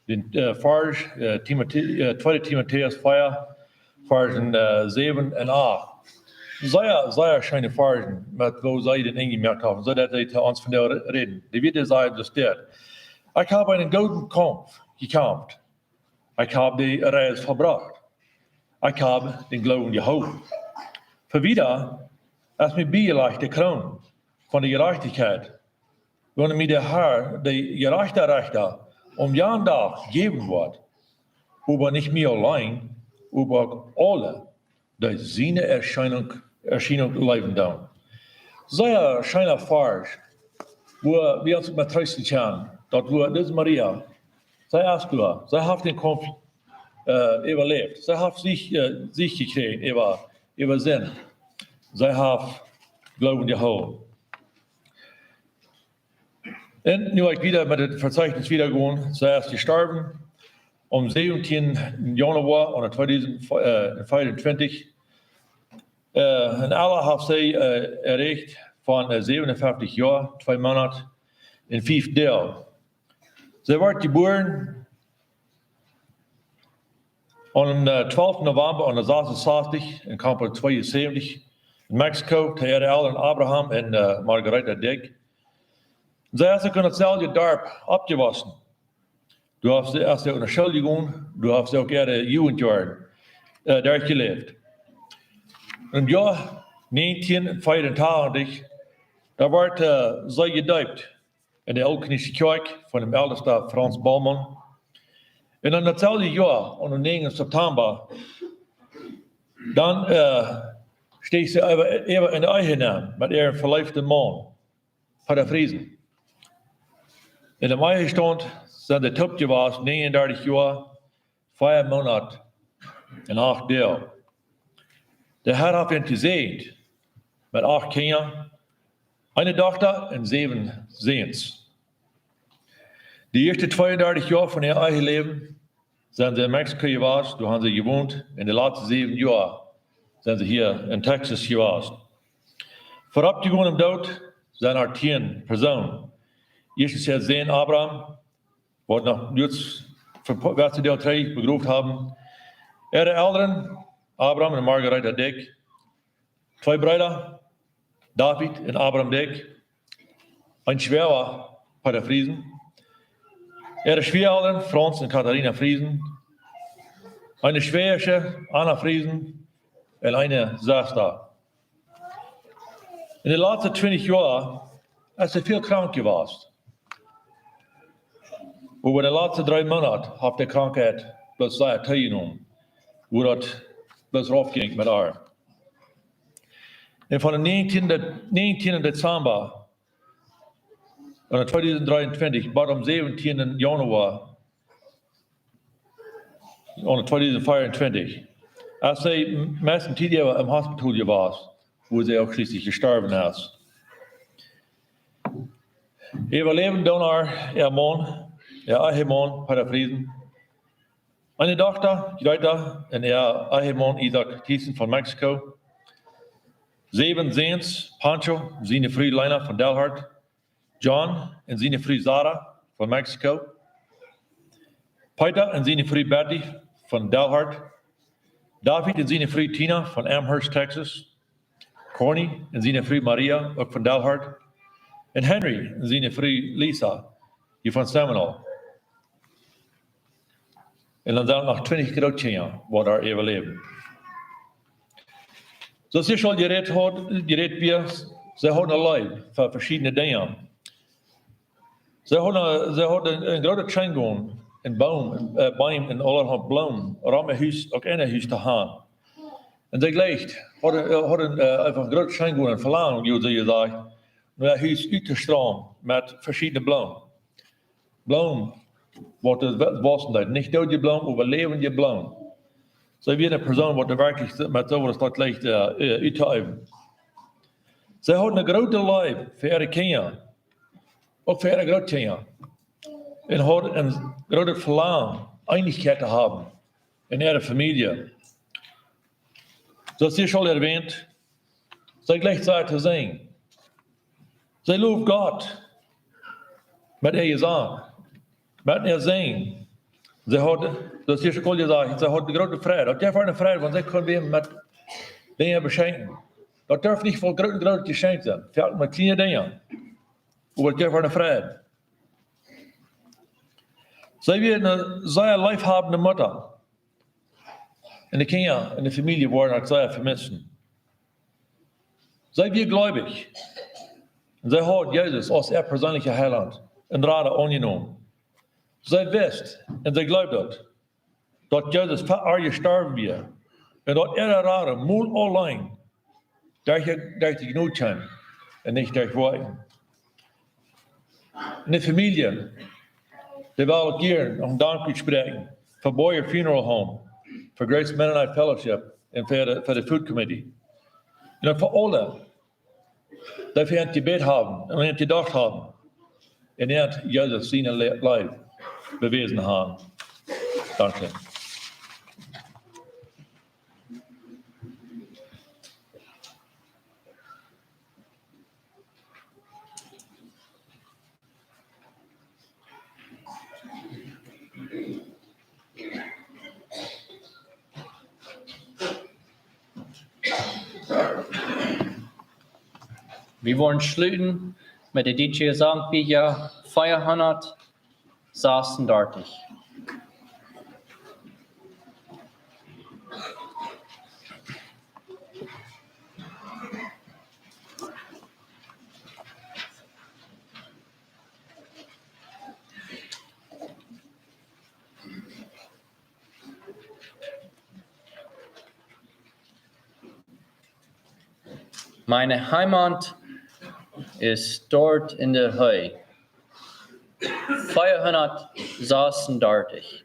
Dän, äh, Varsch, äh, Timotä-, äh, tweede Timotäus vea, Varsch, äh, säwen un acht. Sea, sea scheene Varsch, met woo see dän enjemoakt haben, soo daut see to ons vondoag re-, räden. Dee wia, dee säd soo dit: Ekj hab eenen gooden Kaumf jekjamft. Ekj hab de Reis vollbrocht. Ekj hab dän Gloowen jehoolen. Fa wieda es mie biejelajcht de Kroon von de Jerajchtichkjeit, woone mie de Herr, de jerajchta Rechta, aum janen Dach jäwen woat, oba nich mie auleen, oba uk aule, dee siene Erscheinunk, Erscheinunk leewen doonen. Sea scheena Varsch, wua wie ons met treesten kjennen, daut wua dise Maria, see es doa, see haft dän Kaumf, äh, äwaläft, see haft Siech, äh, Siech jekjräajen äwa, äwa Sind, see haft Gloowen jehoolen. Un nu ekj wieda met daut Vezeichnis wieda go, see es jestorwen aum säwentienden Januoa aun de tweedusent, äh, veeauntwintich. Äh, en Ella haft see, äh, erreicht von, äh, säwenunfeftich Joa, twee Moonat un fief Doag. See wort jebuaren aum, äh, twalften November aune sasunsastich en Campo tweeunsäwentich en Mexiko, to äare Elren Abraham un, äh, Margareta Dyck. See es uk en daut selwje Darp oppjewossen. Doa haft see, es see enne School jegonen, doa haft see uk äare Jugendjoaren, äh, derchjeläft. Em Joa näajentieen veeauntachentich, doa wort, äh, see jedeept en de Ooltkolonische Kjoakj von däm Eltesten Franz Baumann. Un en daut selwje Joa, aum näajenden September, dan, äh, steach see äwa, äwa en de Ehe nenn met äaren veleeften Maun, Pater Friesen. En däm Ehestaunt sent see toop jewast, näajenundartich Joa, vea Moonat un acht Doag. De Herr haft an jesäajent met acht Kjinja, eene Dochta un säwen Säns. De ieeschte tweeundartich Joa von äa Eheläwen sent see en Mexiko jewast, doa haben see jewont. En de latste säwen Joa sent see hia en Texas jewast. Verropp jegonen em Doot sent äa tieen Persoonen. Ieeschtens äa Sän Abraham, waut noch jrod fa een poa Wäakj trigj begroft haben. Äare Elren, Abraham un Margareta Dyck. Twee Breeda, David un Abraham Dyck. Een Schwoaga, Pater Friesen. Äare Schwieaelren, Franz un Katharina Friesen. Eene Schwäajasche, Anna Friesen. Un eene Sesta. En de latste twintich Joa es see väl krank jewast. Oba de latste dree Moonat haft de Krankheit bloos sea toojenomen, woo daut bloos rauf jinkj met äa. Un von dän näajentieenden, näajentieenden Dezemba en tweedusent dreeuntwintich bat aum säwentieenden Januar en tweedusent veeauntwintich, aus see meist de Tiet äwa em Hospital jewast, wua see uk schlieslich jestorwen es. Äwaläwen doonen äa, äa Maun, äa Ehemaun, Pater Friesen, eene Dochta, Greta, un äa Ehemaun Isaac Thiessen von Mexiko. Säwen Säns, Pancho, siene Fru Lena von Dalhart, John un siene Fru Sara von Mexiko, Peter un siene Fru Betty von Dalhart, David un siene Fru Tina von Amherst, Texas, Corny un siene Fru Maria, uk von Dalhart, un Henry un siene Fru Lisa, hia von Seminole. Un dan sent noch twintich Grootkjinja, waut doa äwaläwen. Soo aus ekj aul jerät haud, jerät wia, see hauden ne Leew fa veschiedne Dinja. See hauden, see hauden een, een grootet Scheengonen, een Boom, äh, Beem un aulahaunt Bloomen, rom äa Hus, uk en äa Hus to haben. Un see jlikj, hauden, äh, hauden, äh, eefach een grootet Scheengonen, Velangen, woo see jesajcht, no äa Hus uttostralen met veschiedne Bloomen. Bloomen, waut doa wa-, wausen deeden. Nich doodje Bloomen, oba läwendje Bloomen. See wia eene Persoon, waut doa werkjlich met soo waut daut jlikj, äh, äh, uttoäwen. See haud eene groote Leew fa äare Kjinja, uk fa äare Grootkjinja. Un haud een grootet Velangen, Eenichkjeit to haben en äare Famielje. Soo aus ekj aul erwähnt, see jlikjt sea to sinjen. See loowd Gott met äa Jesank, met äa Sinjen. See haud, soo aus ekj aul jesajcht, see haud ne groote Freid. Daut jeef äa ne Freid, wan see kunn wäm met Dinja beschenkjen. Daut durf nich fa groot, groot jeschenkjt sennen. Veleicht met kjliene Dinja. Oba daut jeef äa ne Freid. See wia eene sea leefhabende Mutta. Un de Kjinja un de Famielje woaren äa sea vemissen. See wia gleubich. Un see haud Jesus aus äa perseenelja Heilaunt un Rada aunjenomen. See wist un see jleewd daut, daut Jesus fa äa jestorwen wia. Un daut äa Rada mol auleen derch, derch de Jnod kjeem un nich derch Woakjen. Un de Famielje, dee well ekj hia noch een Dank utspräakjen fa Boyer Funeral Home, fa Grace Mennonite Fellowship un fa de, fa de Food Committee. Un uk fa aule, dee fa an jebät haben un an jedocht haben. Un an Jesus siene Le-, Leew bewäsen haben. Dankscheen. Wie woaren schluten met de Dietsche Sankt Pia vierhundertsechsunddreißig. Meine Heimat ist dort in der Höhe. Vierhundertsechsunddreißig.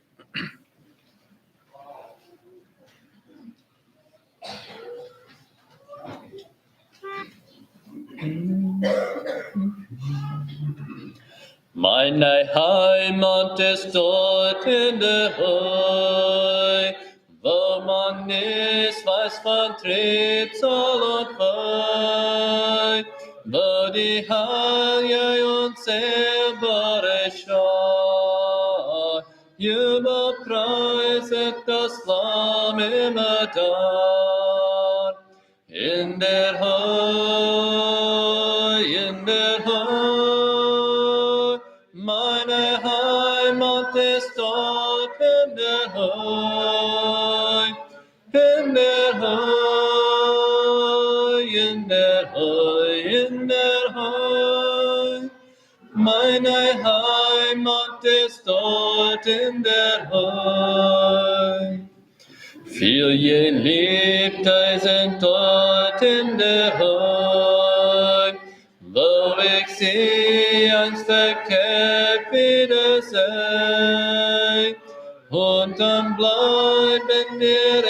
Meine Heimat ist dort in der Höhe, wo man nicht weiß von Trübsal und Wehe, wo die heilige und silberne Schar jubelnd preiset das Lamm immer dort. In der Höhe, in der Höhe, meine Heimat ist dort in der Höhe, in der Höhe, in der Höhe, in der Höhe. Meine Heimat ist dort in der Höhe. Viel Geliebte sind dort in der Höhe, wo ich sie einst verkehrt wiedersehe. Und dann bleiben wir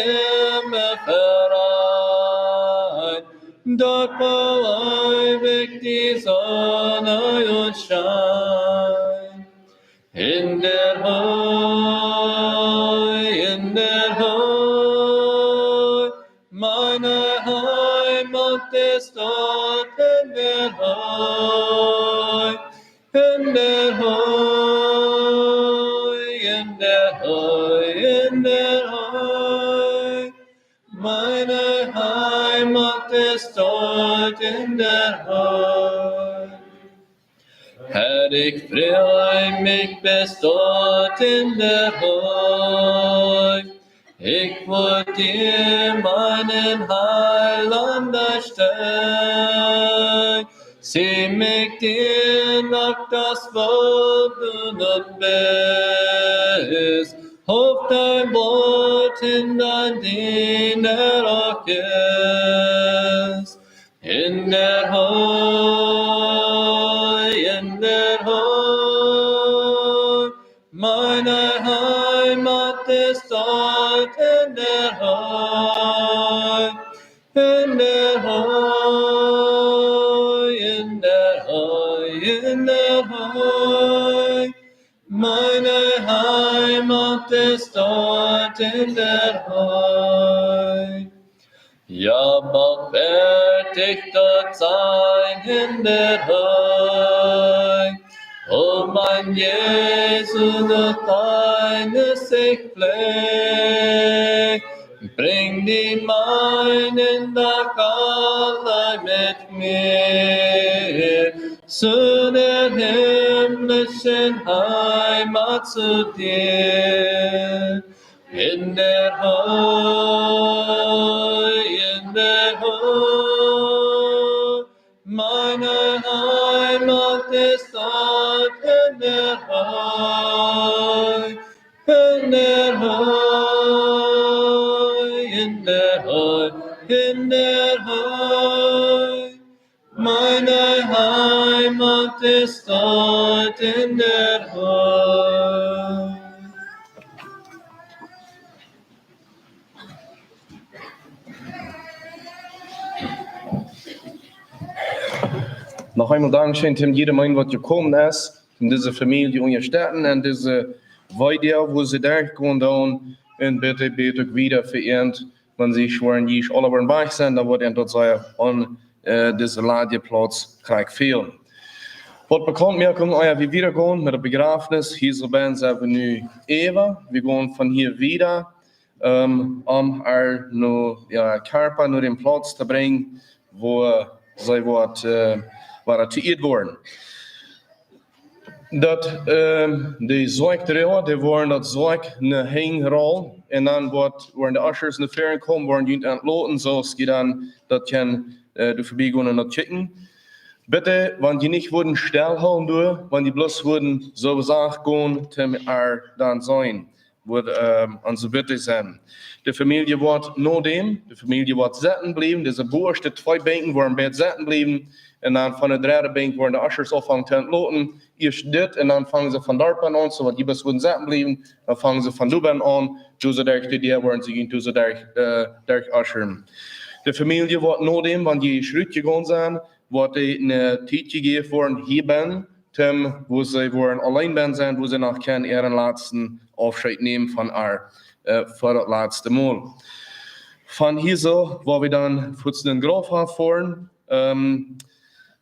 immer vereint. Dort, wo ewig die Sonne uns scheint. In der Höhe, in der Höhe, meine Heimat ist dort in der Höhe, in der Höhe, in der Höhe, in der Höhe. Meine Heimat ist dort in der Höhe. Herr, ich freue mich bis dort in der Höhe, ich will dir, meinen Heiland, erstehen. Zieh mich dir nach, dass wo du nun bist, auf dein Wort hin, dein Diener auch ist. In der Höhe, in der Höhe, meine Heimat ist dort in der Höhe, in der Höhe, in der Höhe, in der Höhe. Meine Heimat ist dort in der Höhe. Ja, bald werd ich dort sein in der Höhe, wo mein Jesus dort deines sich pflegt. Bring die meinen doch alle mit mir zu der himmlischen Heimat, zu dir. In der Höhe, in der Höhe, meine Heimat ist dort in der Höhe, in der Höhe, in der Höhe, in der Höhe. Meine Heimat ist dort in der Höhe. Noch eemol Dankscheen to jieda eenen, waut jekomen es, om dise Famielje to unjastetten un dise Wee, wua see derchgonen doonen. Un bitte bät uk wieda fa an, wan see woaren hia aula wajch sennen, dan woat an daut sea aun, äh, dise ladje Plauz krakjt fälen. Waut bekaunt moaken, ea wie wieda gonen met daut Bejrafnis, hia soo bie sent wie nu äwa. Wie gonen von hia wieda, ähm, om äa no, jo, Kjarpa no dän Plauz to brinjen, wua see woat, äh, wua see to Ieed woaren. Daut, ähm, de Soakj droaga, dee woaren daut Soakj no hinjen rollen. Un dan woat, woaren de Ushers no väaren komen, woaren junt entloten, soo aus jie dan daut kjennen, äh, doa verbie gonen un daut kjikjen. Bitte, wan jie nich wudden stell hoolen doa, wan jie bloos wudden soo sacht gonen, toom äa dan seenen. woat, ähm, onse Bitte sennen. De Famielje woat no däm, de Famielje woat sitten bliewen, dise bowaste twee Benkjen woaren beid sitten bliewen, un dan von de dredde Benkj woaren de Ushers aunfangen to entloten. Ieescht dit, un dan fangen see von doa aun, soo waut jie bloos wudden sitten bliewen, dan fangen see von doa aun, doa see derch de Däa woaren see junt doa see derch, äh, derch usheren. De Famielje woat no däm, wan jie rutjegonen sent, woat dee ne Tiet jejäft woaren hia bennen, toom, wua see woaren auleen bennen sennen, wua see noch kjennen äaren latsten Aufscheet nämen von ar, äh, fa daut latste Mol. Von hia soo, woa wie dan fuaz no dän Graufhoff foaren. Ähm,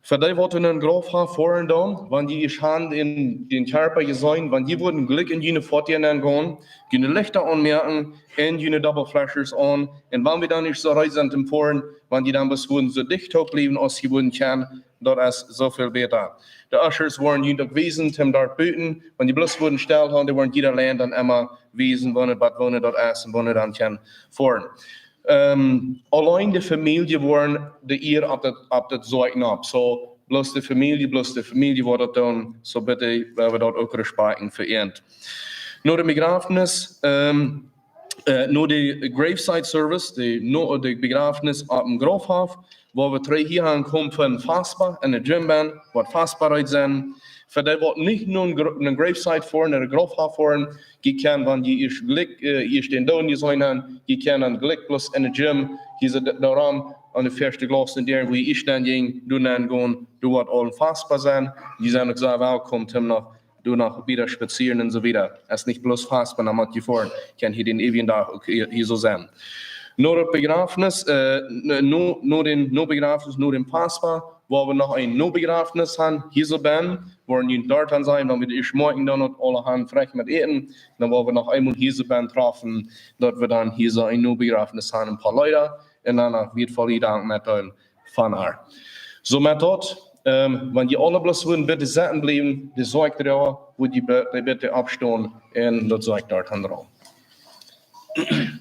fa dee, waut no dän Graufhoff foaren dan, wan jie ieescht han dän, dän Kjarpa jeseenen, wan jie wudden jlikj en june Foatieja nenn gonen, june Lichta aunmoaken un june Double Flashers aun. Un wan wie dan ieescht soo reed sent toom foaren, wan jie dan bloos wudden soo dicht toop bliewen aus jie wudden kjennen, daut es soo väl bäta. De Ushers woaren junt uk wiesen, toom doa buten, wan jie bloos wudden stell han, dee woaren jieda Lien dan emma wiesen, wua, waut, wua daut es un wua dan kjennen foaren. Ähm, auleen de Famielje woaren de Ea opp daut, opp daut Soakj nopp. Soo, bloos de Famielje, bloos de Famielje woat daut doonen, soo bitte, woa wie daut uk respakjten fa an. No de Bejrafnis, ähm, äh, no de Graveside Service, de, no, de Bejrafnis opp dän Graufhoff, woa wie trigj hia aunkomen fa een Vesper, en de Gym bennen, woat Vesper reed sennen. Fa dee, waut nich no dän Gra-, no dän Graveside foaren, no dän Graufhoff foaren, jie kjennen, wan jie ieescht jlikj, äh, ieescht dän Doonen jeseenen han, jie kjennen dan jlikj bloos en de Gym, jie sent doa aun de ieeschte Glas en Däa, wua jie ieescht nenn jinjen, doa nenn gonen, doa woat aul een Vesper sennen, jie sent uk sea welkom, toom noch doa noch wieda spazieren un soo wieda. Es nich bloos Vesper, dan mott jie foaren. Kjenn hia dän eewjen Dach uk hia, hia soo sennen. No daut Bejrafnis, äh, n-, no, no dän, no Bejrafnis, no dän Vesper, woa wie noch een Nobejrafnis han, hia soo bennen, woaren jie doa dan sennen, wan wie ieescht moakjen dan daut aule han, frach met Äten, dan woa wie noch eemol hia soo bennen träfen, daut wie dan hia soo een Nobejrafnis han, een poa Leeda, un dan noch wieet fa dee Dank met dän von ar. Soo met daut, ähm, wan jie aule bloos wudden bitte sitten bliewen, de Soakj droagen, wudd jie bi-, dee bitte oppstonen un daut Soakj doa han droagen.